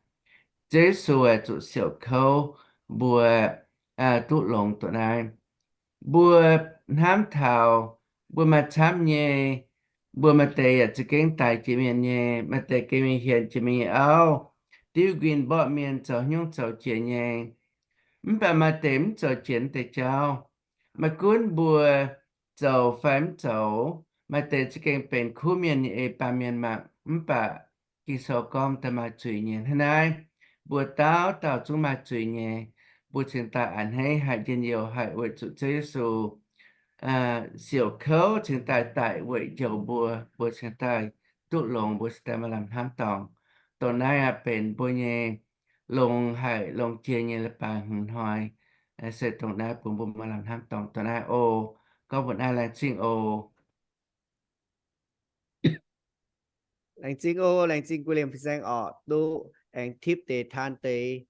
Ziouv Yesu aah, zuqc siouc kouv mbuo duqv longx dongh naaiv. Mbuo hnamv taux mbuo maaih camv nyei, mbuo maaih deix yaac za'gengh daix jiex mienh nyei, maaih deix gengh mingh hienx jiex mienh nyei auv, diuv nquin mborqv mienh, zoux haaix nyungc zoux jiex nyei. Mv baac maaih deix mv zoux jiex deix jauv. Maiv gunv mbuo zoux fai mv zoux, maaih deix za'gengh benx kuv mienh nyei ei baamh mienh mangc. Mv baac Ging-Sou gorngv daaih maaih zuiz nyei. Hnangv naaiv, mbuo dauh dauh zungv maaih zuiz nyei. Mbuo cingx daaih a'hneiv, haih njien-youh, haih weic zuqc Ziouv Yesu siouc kouv cingx daaih daic weic njoux mbuo, mbuo cingx daaih duqv longx, mbuo cingx daaih maaih lamh hnamv dorngx. Dongh naaiv aqv benx mbuo nyei longx haic longx jiex nyei leiz-baaix hmz hnoi. Se dongh naaiv bun mbuo maaih lamh hnamv dorngx dongh naaiv oc. Gorngv mbuo naaiv laengz zingh oc. Laengz zingh oc, laengz zingh gu'liemh fin-saeng orqc, duqv aengx tipv deix taan deix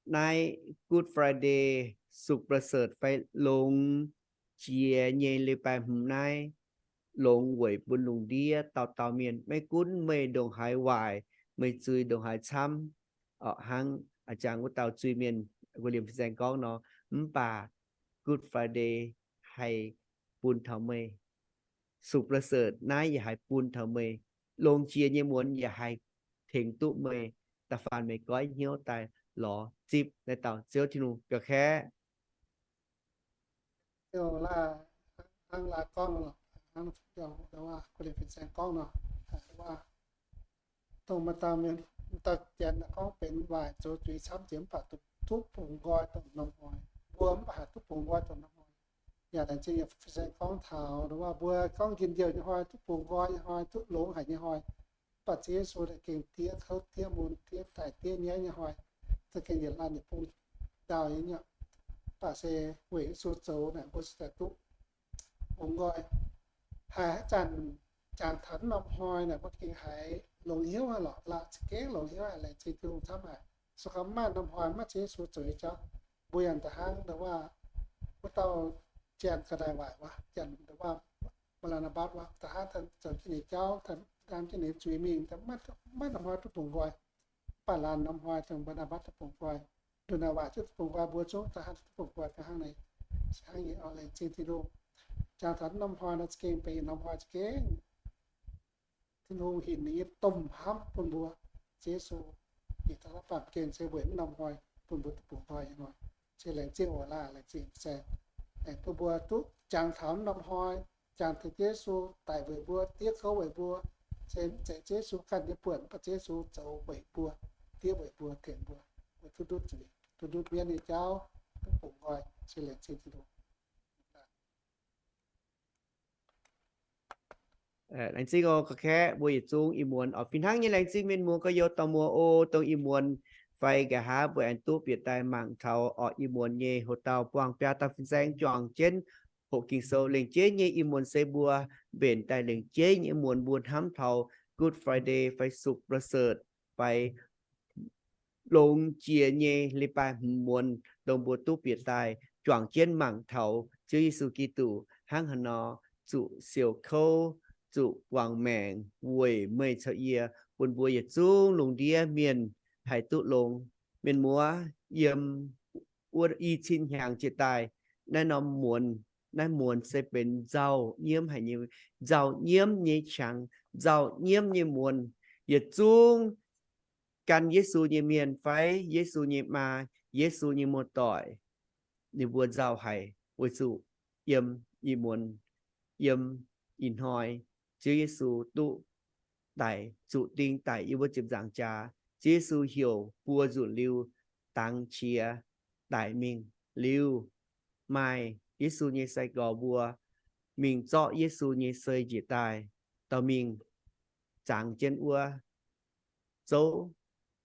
naaiv Good Friday, Sukc Ba'souc fai longx jiex nyei leiz-baaix hmz naaiv, longx weic bun lungh ndiev dauh dauh mienh. Maiv gunv meih ndongc haaix waaic, meih zuiz ndongc haaix camv, orqc hnangv a'jangx wuov dauh zuiz-mienh gu'liemh fin-saeng gorngv nor, mv baac Good Friday haih bun taux meih. Sukc Ba'souc naaiv yaac haih bun taux meih. Longx jiex nyei muonz yaac haih tengx duqv meih, da'faanh meih goiv hnyouv daaih lorz zipv naaiv dauh Ziouv Tin-Hungh ga'kaeqv. Hnangv laaix gorngv, hnangv Guv Lien Fin-Saeng gorngv nor, dongh maaih dauh mienh, dauh janx gorngv benx waaic zoux zuiz camv jiex mv baac duqv bungx nqoi dongh norm hnoi. Mbuo mv baac haih duqv bungx nqoi dongh norm hnoi. Yaac laengz zingh Fin-Saeng gorngv taux mbuo gorngv njien-youh nyei hnoi, duqv bungx nqoi nyei hnoi, duqv longx haic nyei hnoi, mv baac Ziouv Yesu naaic gengh diev kouv diev mun diev daic diev nyaiv nyei hnoi, za'gengh yietc laanh yietc bung ndau nyei. Mv baac se weic Yesu zoux naaic mbuo se daaih duqv bungx nqoi. Haiz haaix zanc jangx taux norm hnoi naaic mbuo gengh haiz longx hnyouv haic lorqc, la'za'gengh longx hnyouv haic, laengz zingh Tin-Hungh camv haic. Se gorngv mv maaih norm hnoi, mv maaih Ziouv Yesu zoux nyei jauv, mbuo yaac da'hnangv nda'waav wuov dauh janx ga'naaiv waaic wuov, janx nda'waav Mbaa^laa^naa^mbatc wuov, da'hnangv zoux jienv ninh jauv, da'hnangv jienv ninh zuiz mingh, mv maaih norm hnoi duqv bungx nqoi. Mv baac laanh norm hnoi dongh Mbaa^laa^naa^mbatc duqv bungx nqoi, ndongc naaic waaic duqv bungx nqoi, mbuo zungv da'hnangv duqv bungx nqoi ga'hnangv. Hnangv nyei oc, laengz zingh Tin-Hungh. Jangx taux norm hnoi nor za'gengh benx norm hnoi za'gengh Tin-Hungh hinc ninh nyei domh hnamv bun mbuo. Ziouv Yesu, ninh daaih baamh gen se weic mv norm hnoi bun mbuo duqv bungx nqoi nyei hnoi. Se laengz zingh oc laah, laengz zingh Fin-Saeng, aengx bun mbuo duqv jangx taux mv norm hnoi, jangx taux Ziouv Yesu daic weic mbuo, diev kouv weic mbuo. Se mv zeiz Ziouv Yesu ganh nyei buonc, mv baac Ziouv Yesu zoux weic mbuo, diev weic mbuo, tengx mbuo, mbuo duqv ndutv zuiz, duqv ndutv mienv nyei jauv, duqv bungx nqoi. Se laengz zingh Tin-Hungh. Laengz zingh oc, gorx-kaeqv mbuo yietc zungv ih muonz oc. Fih hnangv nyei laengz zingh mienh muoz gorx-youz dorh muoz oc, dongh ih muonz fai nqa'haav mbuo aengx duqv bieqc daaih mangc taux oc. Ih muonz nyei hoc dauh buangh biaa dauh fin-saeng juangc jienv hoqc Ging-Sou lengc jeiv nyei ih muonz se mbuo mbenc daaih lengc jeiv nyei ih muonz mbuo hnamv taux Good Friday fai Sukcประเสริฐfai longx jiex nyei leiz-baaix hmz muonz, dongh mbuo duqv bieqc daaih juangc jienv mangc taux Ziouv Yesu Giduc hnangv haaix nor zuqc siouc kouv, zuqc guangc maengc weic meih caux yie, bun mbuo yietc zungv lungh ndiev mienh haih duqv longx. Mienh muoz, yiem wuov i cin hnyangx jiex daaih, naaiv norm muonz, naaiv muonz se benx nzauh nyiemv haic nyei, nzauh nyiemv nyei qangx, nzauh nyiemv nyei muonz. Yietc zungv gan Yesu nyei mienh fai Yesu nyei maa, Yesu nyei muoz-doic, ninh mbuo nzauh haic weic zuqc yiem ih muonz, yiem ih hnoi, Ziouv Yesu duqv daic, zuqc ding daic yiem wuov ziepc nzaangc jaax. Ziouv Yesu heuc buo nzunc liuz dangx qiex daic mingh liuz, maaih Yesu nyei sai-gorx mbuo mingh zorqv Yesu nyei sei njiec daaih, dorh mingh zangx jienv wuov zouv,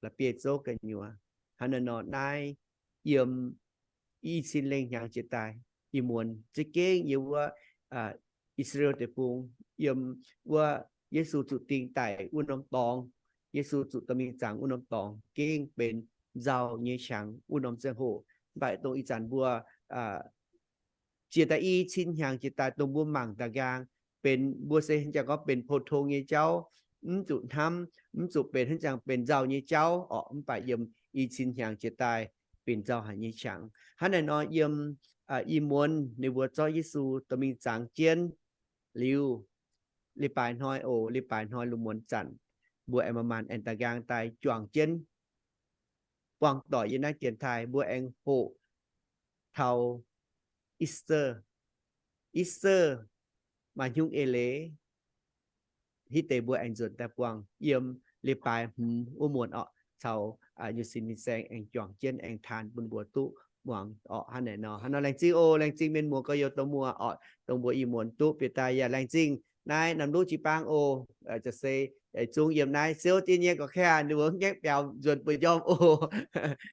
la'bieiv-zouv gu'nyuoz. Hnangv naaiv nor naaiv yiem i cin lengh hnyangx jiex daaih, ih muonz za'gengh yiem wuov I^saa^laa^en Deic-Bung, yiem wuov Yesu zuqc ding daic wuov norm dorngx, Yesu zuqc dorh mingh zangx wuov norm dorngx gengh benx nzauh nyei qangx wuov norm ziangh hoc. Mv baac dongh ih zanc mbuo jiex daaih i cin hnyangx jiex daaih dongh mbuo mangc daaih nqaang, benx mbuo se hnangv jangx gorngv benx pou-tong nyei jauv, mv zuqc hnamv, mv zuqc benx hnangv jangx benx nzauh nyei jauv orqc. Mv baac yiem i cin hnyangx jiex daaih benx nzauh haic nyei qangx. Hnangv naaiv nor yiem i muonz ninh mbuo zorqv Yesu dorh mingh zangx jienv liuz, leiz-baaix hnoi oc, leiz-baaix hnoi lungh muonz zanc, mbuo aengx maaih maanh aengx daaih nqaang daaih juangc jienv buangh doic yiem naaiv dienx taaih, mbuo aengx hoqc taux Easter. Easter maaih hnyungv eix leiz, hitv deix mbuo aengx nzuonx daaih buangh yiem leiz-baaix hmz wuov muonz orqc, caux Nyuc Sin Fin-Saeng aengx juangc jienv aengx taan bun mbuo duqv muangx orqc. Hnangv naaic nor, hnangv nor laengz zingh oc, laengz zingh mienh muoz gorx-youz dongh muoz orqc, dongh mbuo ih muonz duqv bieqc daaih yaac laengz zingh naaiv norm luv jiu-baang oc. Za'gengh se zungv yiem naaiv siouv jienv nyei gorqv-kaeqv ninh mbuo ngaeqv biaux nzuonx buo njormh oc.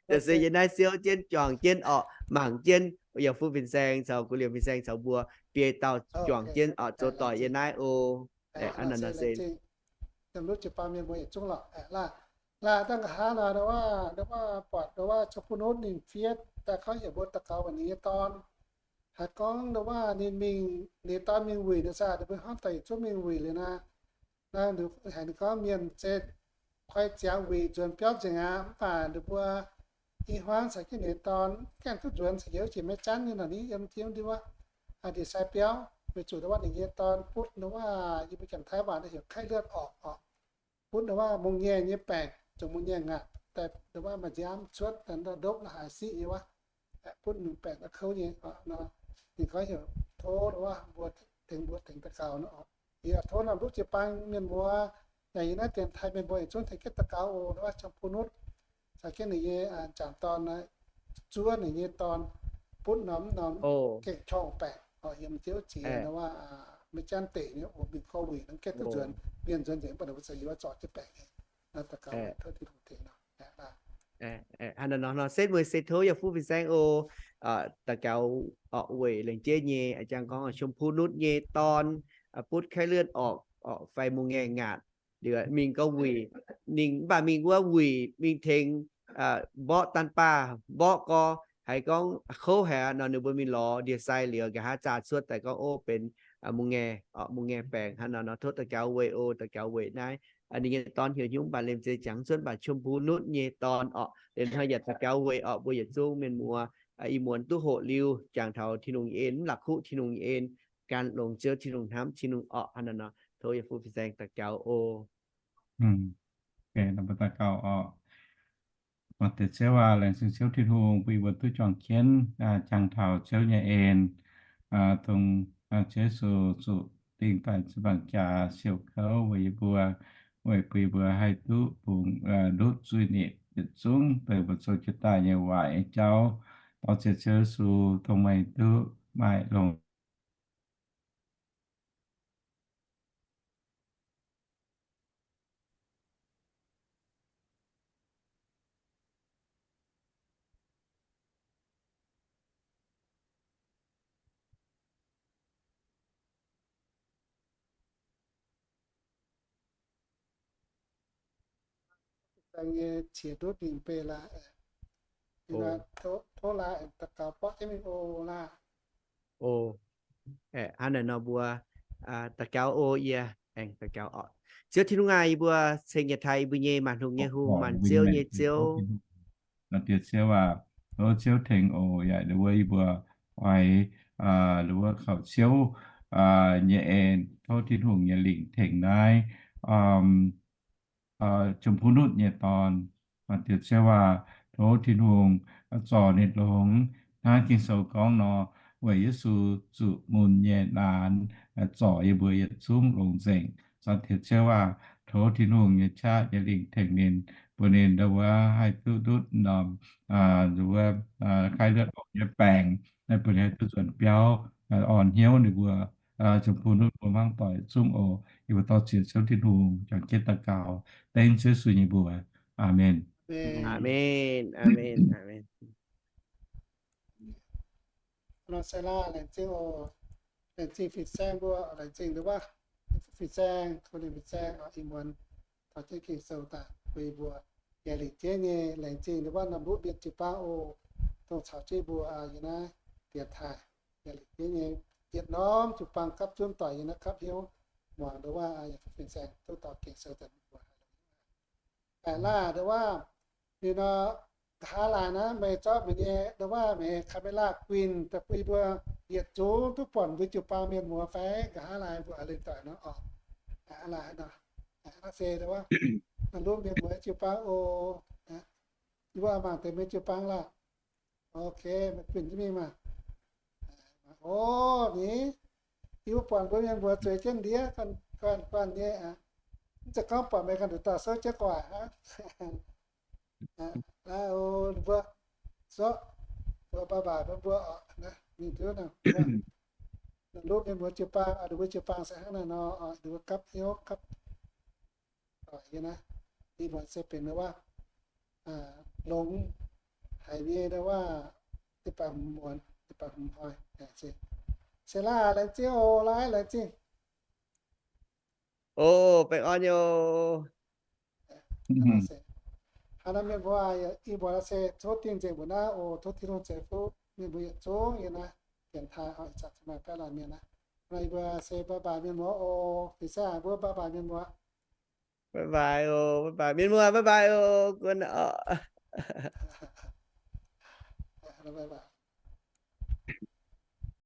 Za'gengh se yiem naaiv siouv jienv juangc jienv orqc, mangc jienv yaac fu Fin-Saeng caux Gu Liemh Fin-Saeng caux mbuo biei dauh juangc jienv orqc, zoux doic yiem naaiv oc. Hnangv naaic nor se Laaih dangh nqa'haav nor, ndau wuov, ndau wuov buatc ndau wuov Ziouv Bun Nutv ninh fiev daaih gorngv heuc mbuo daux gaux weic ninh nyei dorn. Haiz gorngv ndau wuov ninh mingh, ninh dorn mingh wuic nor, se ninh mbuo hnamv daaih yietc zungv mingh wuic liuz nor, naaiv haiz ninh gorngv mienh se koi ziangx wuic nzuonx biauv nzengc aqv. Mv baac ninh mbuo i hmuangv caux jienv ninh dorn gaengh duqv nzuonx caux njoux jiex maiv zanv nyei nor, ninh yiem ndiev ndau wuov ndie-sai biauv, weic zuqc ndau wuov ninh nyei dorn butv ndau wuov yie mbuo janx-taiv waac heuc ไข้เลือดออก orqc. butv ndau wuov mungh nyei nyei baengc, zungv mungh nyei ngaatc, daaih ndau wuov maaih nziaamv cuotv, ndopv la'haaix siqv nyei wuov, butv mingh baengc daaih kouv nyei nor, ninh gorngv heuc tov ndau wuov mbuo tengx mbuo tengx daux gaux nor. Yie tov naaiv mbuo jiu-baang mienh muoz, yaac yie naaiv dienx taaih mienh muoz yietc zungv tengx jienv daux gaux oc. Ndau wuov Chong Pun Nutv caux jienv ninh nyei jangc dorn, zuov ninh nyei dorn, butv norm norm gengh qorngv baengc, yiem Ziouv jiex ndau wuov maiv janv deic nyei oc, mingh gorngv wuic nor gaengh duqv nzuonx, mienh nzuonx nzengc, mv baac ninh mbuo zoux yie wuov zorc jienv baengc nyei. Daux gaux tov Tin-Hungh tengx nor. Hnangv naaiv nor, nor setv mueiz se tov yaac fuqv fin-saeng oc. Daux gaux orqc, weic laengz jeiv nyei, jang gorngv Chong Pun Nutv nyei dorn butv ไข้เลือดออก orqc, fai mungh nyei ngaatc, liuz mingh gorngv wuic, ninh mv baac mingh wuov wuic mingh tengx mborqv daan baah, mborqv gorx, haiz gorngv kouv haic nor, ninh mbuo mingh lorz ndie-sai liuz, nqa'haav zaah cuotv daaih gorngv, ov, benx mungh nyei, mungh nyei baengc. Hnangv naaiv nor tov daux gaux weic oc, daux gaux weic naaiv ninh nyei dorn heuc hnyouv mv baac liemh zeih jangx cuotv mv baac Chong Pun Nutv nyei dorn orqc. Liuz hnoi yaac daux gaux weic orqc, mbuo yietc zungv mienh muoz ih muonz duqv hoqc liuz, jangx taux Tin-Hungh nyei en, mv la'kuqv Tin-Hungh nyei en, gan longx Ziouv Tin-Hungh, hnamv Tin-Hungh orqc. Hnangv naaiv nor tov yaac fuqv fin-saeng daux gaux oc. Daux gaux oc. Maaih deix Ziouv aac, laengz zingh Ziouv Tin-Hungh bun yie mbuo duqv juangc jienv jangx taux Ziouv nyei en, dongh Ziouv Yesu zuqc dingh daaih ziepc nzaangc jaax siouc kouv weic yie mbuo, weic bun yie mbuo haih duqv bungx ndutv zuiz-nipc yietc zungv deix mbuo zoux jiex daaih nyei waaic nyei jauv. Dorh ziex Ziouv Yesu dongh meih duqv maaih longx Dangh nyei qiex ndutv mingh mbeih laaix, tov laaix aengx daux gaux borqv jienv mingh oc laaix. Oc, hnangv naaic nor mbuo daux gaux oc. Yie aengx daux gaux oc. Ziouv Tin-Hungh aac, yie mbuo ceng yietc taaih yie mbuo nyei maanc hungh nyei hungh, maanc ziouv nyei Ziouv. Diex Ziouv aac, tov Ziouv tengx oc. Yaac ndau wuov yie mbuo oix ndau wuov kaux Ziouv nyei en, tov Tin-Hungh nyei lingc tengx naaiv Chong Pun Nutv nyei dorn. Diex Ziouv aac, tov Tin-Hungh zorc ninh longx hnangv Ging-Sou gorngv nor, weic Yesu zuqc mun nyei naanx zorc yie mbuo yietc zungv longx nzengc. Diex Ziouv aac, tov Tin-Hungh nyei qaqv nyei lingc tengx ninh, bun ninh ndau wuov haih duqv ndutv norm ndau wuov ไข้เลือดออก nyei baengc, bun ninh haih duqv nzuonx biauv, orn hnyouv ninh mbuo Chong Pun Nutv mbuo hmuangv doic zungv oc. Yie mbuo dorh ziex Ziouv Tin-Hungh juangc jienv daux gaux, dengv Ziouv Yesu nyei mbuox. Aamen. Aamen. Aamen. Aamen. Nor se laaix laengz zingh oc. Laengz zingh fin-saeng mbuo, laengz zingh ndau wuov fin-saeng, tov ninh fin-saeng oc, ih muonz taux jienv Ging-Sou daaih bun yie mbuo yaac lingc jeiv nyei. Laengz zingh ndau wuov norm luv mienh jiu-baang oc, dongh caux jienv mbuo yiem naaiv dienx taaih yaac lingc jeiv nyei. Yietc norm jiu-baang gapv zunv doic yiem naaiv gapv hnyouv muangx ndau wuov yaac fin-saeng duqv dorh Ging-Sou daaih bun mbuo haiz longx. Laaic ndau wuov, ninh nor, nqa'haav laaic naaiv meih zorqv meih nyei ndau wuov meih camera guinh daaih bun yie mbuo yietc zungv duqv buatc mbuo jiu-baang mienh muoz fai? Nqa'haav laaic mbuo a'lengh doic nor oc. A'laaih nor, se ndau wuov, luv mienh muoz jiu-baang oc. Yie mbuo mangc deix mienh jiu-baang laaic. Ok, meih guinh jienv mingh maah. O, ni, yie mbuo buatc mbuo mienh mbuox zueiz jienv ndiev guanh guanh nyei aqv. Mv zeiz gorngv buatc meih ganh nduqc dauh souv jienv gu'nguaaic hnangv. Naaiv o, ninh mbuo zorqv mbuo bye bye mbuo oc. Mingh duqv nor, luv mienh mbuox jiu-baang, ninh mbuo jiu-baang se hnangv naaiv nor, ninh mbuo gapv hnyouv gapv doic nyei naaiv. Ih muonz se benx ndau wuov longx haic nyei ndau wuov, deix baac hmz muonz, deix baac hmz hnoi. Se laaix laengz zingh oc, laaix laengz zingh. O, baengh orn nyei oc. Hnangv naaiv mienh mbuo, ih muonz se tov dingh nzengc mbuo naaiv oc. Tov Tin-Hungh ceix fuqv mienh mbuo yietc zungv yiem naaiv dienx taaih oc. Ih zanc maaih baeqv laanh mienh naaiv. Ih muonz se bye bye mienh muoz oc. Fin-saeng haic mbuo bye bye mienh muoz. Bye bye oc, bye bye mienh muoz, bye bye oc. Guon oc. Bye bye.